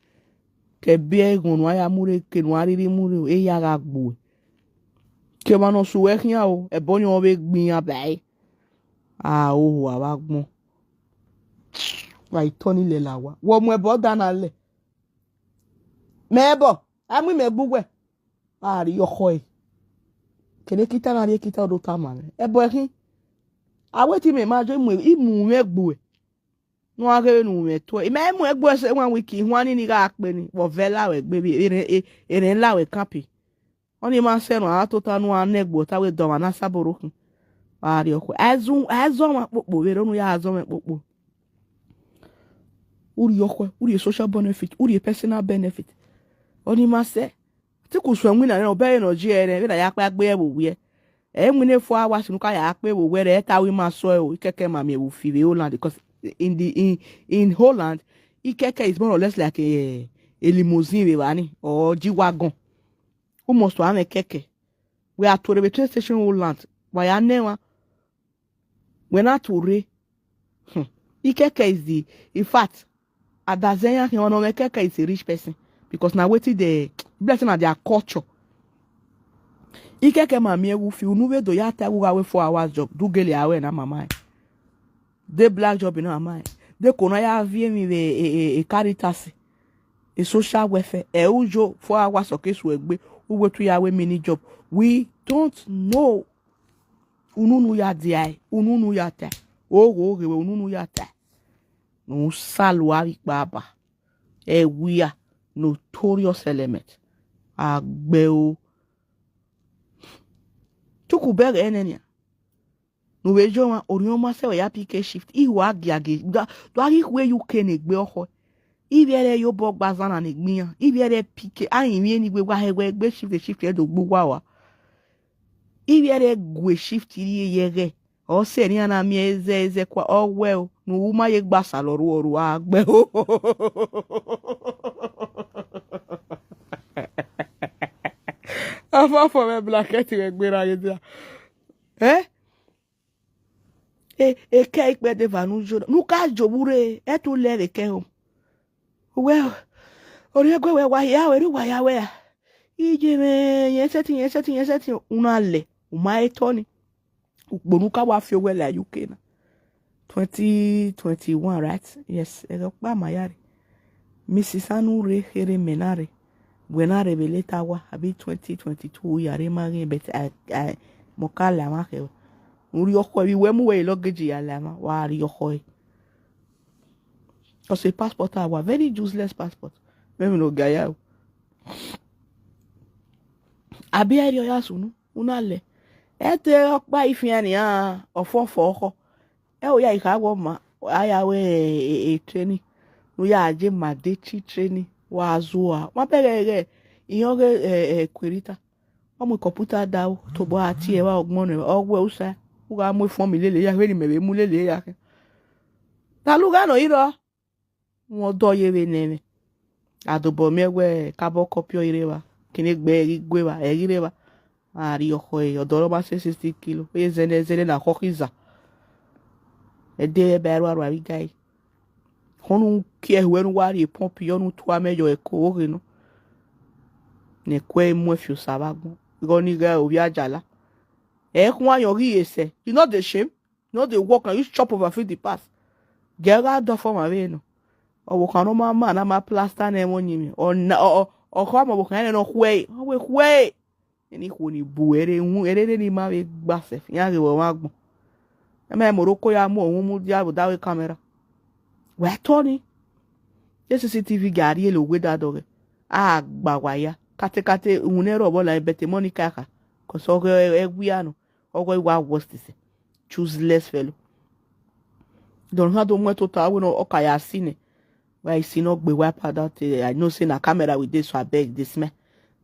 Ke ẹbe ẹghọn nuẹn ya mu rre, ke nuẹn rhirhi mu rre, e ya gha gbu ẹ. Ke ọmwa ne ọ su wẹ khian o, ẹbọ ni ọ vbe gbe iran ba ẹre. A oho, a vbe agbọn. Wa i tọ ni lẹla owa. Wẹ ọ mu ẹbọ da na lẹ. Mẹ ẹbọ, a mu imẹ gbe uwẹ. A rhie ọkhọ ẹre. Kene kita na rhie kita do tama mwẹ. Ẹbọ ẹkhin. A wẹ te imẹ ma jọ, I mu, I mu mwẹ gbe uwẹ. Ne uwa ghe vbene u mwẹ tuẹ. I ma mu egbe ẹse one week, ihuan ni ni gha kpe ni, vbe ọ vẹ la ruẹ egbe, vbe erẹn, e-, erẹn la ruẹ camp. Ọni ma sẹ ne a tota ne uwa nẹ egbe ota wẹ dọmwa na sabọ rokhin. Wa rhie ọkhọ. A zọ, a zọ ọmwa kpokpo, vbe erha unu ya zọ mwẹ kpokpo. U rhie ọkhọ, u rhie social benefit, u rhie personal benefit. Ọni ma sẹ. Te ku suẹn winna nẹ, ọ bẹghe ne ọ jie ẹre, vbene a ya kpa gbe ẹvbo wiẹ. Ẹ i winna four hours ne u ka ya kpe vbe owẹ rẹ, ẹ ta wẹ ima sọe o, ikẹkẹ ma miẹn vbe ufi vbe Holland, because in the, in, in Holland, ikẹkẹ is more or less like a, a limousine vbe evba ni, or G-Wagon. U must have ikẹkẹ. Wẹ a tuorre vbe train station Holland, wa ya nẹ emwa. Wẹ na tuorre. Hmm. Ikẹkẹ is the, in fact, adazẹ iran khian, one of them kẹkẹ is a rich person. Because na wetin they, blessing na their culture. Ikẹkẹ ma miẹn vbe ufi, unu vbe do ya ta ẹwu gha wẹ four hours job, do gele aro ẹre na mama ẹre. De black job na mama ẹre. De ko na ya viẹ emwi vbe e, e, e Caritas, e social welfare, ẹ u yo four hours ọ ke su egbe. Uwẹ tu ya wẹ mini job. We don't know. Unu ne u ya dia ẹe, unu ne u ya ta. Ogho ghe wẹ, unu ne u ya ta. Ne u salua vbe ikpa ba. Ẹwia, notorious element. Agbẹo. Tuku bẹghe nẹ nian. Ne u vbe ye ọmwa, orhiọn ma sẹ wẹ ya pick shift. Iho a giagie, do a ghi khue ye uke ne egbe ọkhọ. Ivbiẹrẹ ye obọ gba zan na ne egbe iran. Ivbiẹrẹ pick, a rinmwian eni wẹ wa hẹ wẹ egbe shift, shift ẹdẹ ogbe uwa wa. Ivbiẹrẹ gue shift rrie ye ẹghẹ. Ọ sẹ ne iran na miẹn zẹ zẹ kua, ọ wẹ o, ne u ma ye gba salọ ru ọrua agbẹo. Ọfọfọ mwẹ blanket mwẹ gberra ghe dia. Eh? E, ekẹ ikpẹdẹ eva ne u yo, ne u ka jovbu rre, ẹ tu lẹ vbe kẹ ho. Uwẹ, orhiẹn gue wẹ wa hia, wẹ rre uwa ya wẹ ra. Iye mwẹ, yẹn sẹtin, yẹn sẹtin, yẹn sẹtin, u na lẹ, u ma etọ ni. Ukpo ne u ka wa fi owẹ la ye uke na. Twenty twenty-one, right? Yes, ẹghẹ ọkpa ma ya rre. Missis Anu rre kherhe mẹ na rre. Wẹ na rre vbe leta wa, abi twenty twenty-two ya rre ma ghin, but I, I, mẹ ọ ka la mwa khẹ. U rhie ọkhọ, vbe wẹ mu wẹ luggage ya la mwa, wa rhie ọkhọ ẹre. Cause passport a wa, very useless passport. Mẹ emwi ne ọ ga ya o. Abi ẹre ọ ya sunu, u na lẹ. Ẹ te ọkpa ifian nian, ọfọfọ ọkhọ. Ẹ o ya ikha wọ ma, a ya wẹ e, e, e training. Ne u ya je ma de chi training, wa zua. Wa bẹghe ẹghẹ, iyan ọghe, e, e, Queen Rita. Ọ mu computer da o, tobọ a tie ẹvba ọgbọn nẹ, ọ wẹ usa, u gha mu efọn mi lele ya, vbene imẹ vbe mu lele ya khin. Talugha nọ i rrọọ, wọn dọ ye vbe nẹ mwẹ. A dobọ miẹn wẹ kabọ copy ọre rre evba, kene egbe ẹ ghi gu evba, ẹ ghi rre evba. A rhie ọkhọ ẹre, ọdọ ọre ọ ma sẹ sixty kilo, ọ ye zẹnẹ zẹnẹ na khọ khiza. Ẹdẹ ba ẹrua rua vbe ga ẹre. Khọn ne u kie ẹre ne u wa rhie pump yọ ne u tua amẹ yọ ẹko oghe nọ. Ne ẹko ẹre mu ẹfe osa vbe agbọn. Ighẹ ọnii ighẹ ovbi ajala. Ẹ khuan yọ ghi ye sẹ. You no dey shame? You no dey work and you chop over feed the pass. Gie gha dọfọ ọmwa vbe nọ. Ọvbokhan ne ọ ma ma ne a ma plaster ne ẹmwẹ ọyinmwẹ. Ọ na, ọ, ọ, ọ khama ọvbokhan ẹnrẹn ne ọ khuẹe. Ọ wẹ khuẹe. Eni ikhuo ni bu ẹre, ẹre ne ma vbe gba sẹ, iran ghe vbe ọmwa agbọn. Ẹ ma Morocco ya mu ọhun mudia vbe odaro camera. Wẹ tọ ni. Ye C C T V ga rhie lo wẹ dadọghẹ. A gba wa ya. Kate kate, uhunmwu ne ẹrọ vbọ la, but Monica kha. Cause ọghe ẹwia nọ. Ọghe wa worst sẹ. Useless fellow. Dọnhan do muẹn tota wẹ ne ọ ka ya si nẹ. Why you see no gbe wipe out that, eh, I know say na camera we dey, so abeg, dey smell.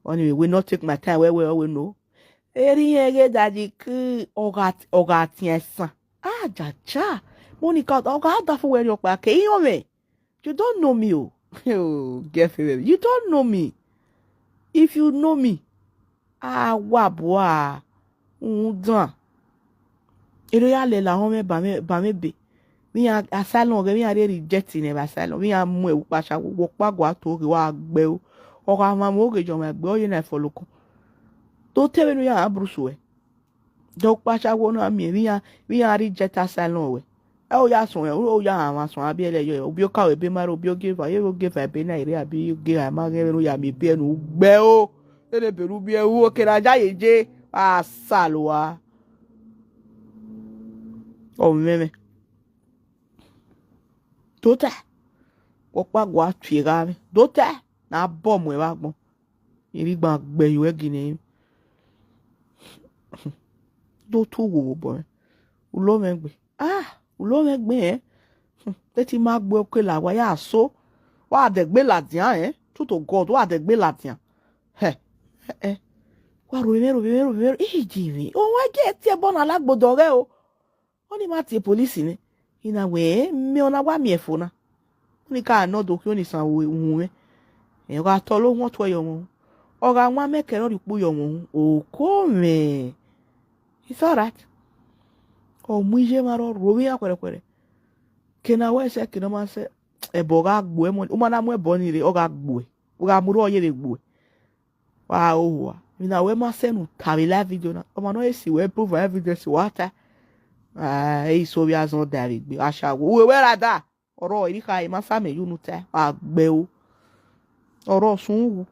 Anyway, we not take my time well well, we know. Eri yẹn ghe daddy ku ọ gha, ọ gha tiẹn esan. Ah, jaja. Monica, ọ gha da fo wẹ rhiọkpa ke iyan mwẹ. You don't know me o. Oh, girlfriend, you don't know me. If you know me, a wa bua rhunmwuda. Erriọ ya lele ahọn mwẹ ba mwẹ, ba mwẹ ebe. Vbe iran asylum ọghẹ, vbe iran rhie reject nẹ vbe asylum, vbe iran mu ẹvbo ukpasha, wẹ ọkpa gua to ghe wa gbe o. Ọ gha mwamwa oghe ye ọmwa egbe, ọ ye na follow kọn. Do te vbene u ya brusu ẹ. Dẹ ukpasha wo na miẹn vbe iran, vbe iran reject asylum wẹ. Ẹ o ya sọn, ẹ o ya rhan mwa sọn, a biẹ lẹ yọ, obiọka ebe ma rre, obiọgeva, ye ogieva ebe na i rre, abi ogieva ma ghẹ vbene u ya miẹn ebe ne u gbe o. Ene ebe ne u biẹ ru, okena ya ye je, a salua. Ọ mwẹ mwẹ. Tota. Wẹ ọkpa gua tie gha mwẹ. Tota. Na bọ mu ẹvbo agbọn. Irigban gbe ye uwẹ ginẹ. Do tu wo vbe obọ mwẹ. U lo mwẹ gbe. Ah, u lo mwẹ gbe, eh? Hmm, te te ima gbe oke la wa ya so. Wa dẹgbe ladian, eh? True to God, wa dẹgbe ladian. Hẹ, eh, eh. Wa ro vbe mwẹ, ro vbe mwẹ, ro vbe mwẹ, iji mwẹ. O wa je tie ẹbọ na la gbe odọ ghẹ o. Ọni ma tie police nẹ. I na wẹ, eh, mẹ ọna wa miẹn fo na. Ọni ka nọ do khian ọni san uhunmwu mwẹ. Ẹ, ọ gha tọlọ ohuan tuẹ yọ ọmọ. Ọ gha wan mẹ kẹrẹ ọrikpu yọ ọmọ. Oko mwẹ. It's all right. Ọ mu iye mwa rọ ro vbe iran khuẹrhẹkhuẹrhẹ. Ke na wẹ sẹ, ke na ma sẹ, ẹbọ gha gbuẹ mọ, u ma na mu ẹbọ ni rre, ọ gha gbuẹ. U gha mu rre, ọ ye vbe gbuẹ. Wa hoho a. Emwi na wẹ ma sẹ ne u ta vbe live video na. Ọmwa ne ọ he si wẹ prove evidence wa ta. Ah, e i so vbe azọn da vbe egbe. Ashawo. Uwẹ wẹ ra da. Ọrọ, erha, ima sa mẹ ye unu ta. Wa gbe o. Ọrọ, sun wu.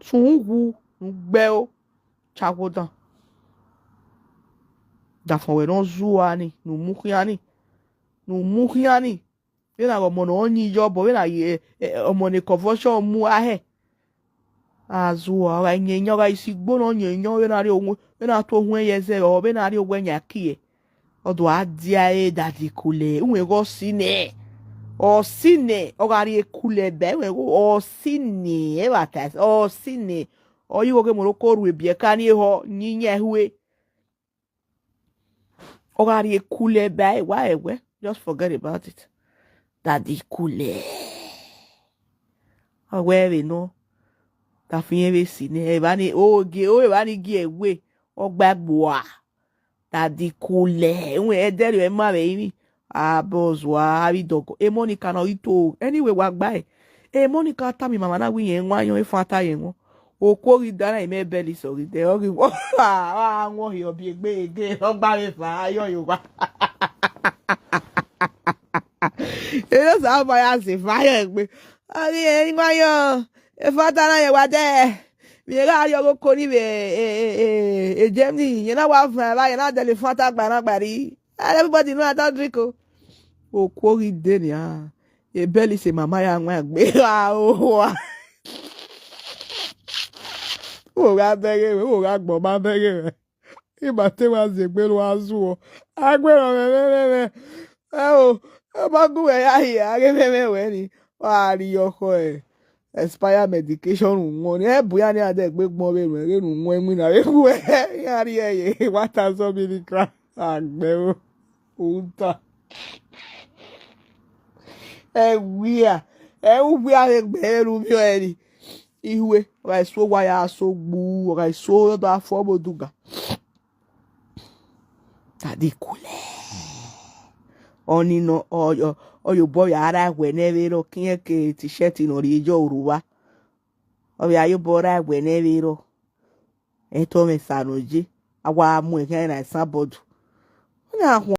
Sun wu. ne u gbe ẹro cha ghe odan. Dafọn wẹ ne ọ zuọ ni, ne u mu khian ni, ne u mu khian ni. Vbene a ghe ọmọ ne ọ yin iyobọ, vbene a ghe, eh, eh, ọmọ ne convulsion mu a hẹ. A zuọ, ọ gha yin yan, ọ gha isi igbo ne ọ yin yan, vbene a rrie ohu-, vbene a tu ohuẹn ye ẹzẹ, ọ vbene a rrie owẹ yan kie. Ọ do a dia ẹre Daddy Cool, uwẹ ghe ọ si nẹ. Ọ si nẹ, ọ gha rrie Cool ba, uwẹ ghe ọ si nẹ, ẹvbo ta, ọ si nẹ. Ọ ye igho ghe Morocco ru ebiẹ ka ni ehọ, yin yan ehue. Ọ gha rrie Cool ba, wa ẹwẹ, just forget about it. Daddy Cool. Ọ wẹ vbe nọ, ka fi irẹn vbe si nẹ, evba ni, o gie, o evba ni gie ẹwe, ọ gba gbua. Daddy Cool, uwẹ ẹdẹrriọ ma vbe rinmwi, abọ zua, avbe idọgọ. E Monica na ọ ghi to, anyway, wa gba ẹre. E Monica tama imama na wẹ irẹn wan yọn, e Fanta ye wọn. Okuo ghi da na, imẹ bẹlẹ isọ ghi dẹ, ọ ghi wọ, a wọn hi ọbi egbe ege, ọ gba vbe fa, ayọ yo wa. Eno sa ba ya zẹ fa yọ egbe. Ọ ghi rẹn wan yọn, e Fanta na yẹn wa dẹ. Vbe gha rrie ọghe oko ni vbe, e, e, e, e Germany, yẹn na wa van evba, yẹn na dẹle Fanta gba na gba rri. Everybody know I don't drink o. Okuo ghi de nian. E bẹlẹ isẹ mama ya wan egbe. Wa o wa. Wo gha bẹghe mwẹ, wo gha gbọma bẹghe mwẹ. Ima te wa zẹ egbe ne uwa zuọ. Agbẹrọ mwẹ, mwẹ, mwẹ, mwẹ. Ẹo, ọ ma gu wẹ ya hia, a ghe mwẹ, mwẹ wẹ ni. Wa rrie ọkhọ, eh, expire medication ru wọn. Ẹ bu ya ni a dẹ gbe gbọn vbe ruẹ, ghe ru wọn iwinna vbe gu wẹ. Ya rrie ye, one thousand milligram. Agbẹrọ. Uta. Ẹwia, ẹ u wia vbe gbe vbe ru vbiọ ẹre. Ihue, ọ gha so wa ya so gbu, ọ gha so da fọ vbe oduga. Daddy Cool. Ọni nọ, ọ, ọ, ọ ye obọ ya ra ẹwẹ ne vbe rọ, kiẹn ke t-shirt ne ọ rhie yọ ru uwa. Ọ vbe ya ye obọ ra ẹwẹ ne vbe rọ. Ẹtọ mwẹ sa nọ ye, a wa mu ẹghẹn na Esabọd. Ọ na khuọn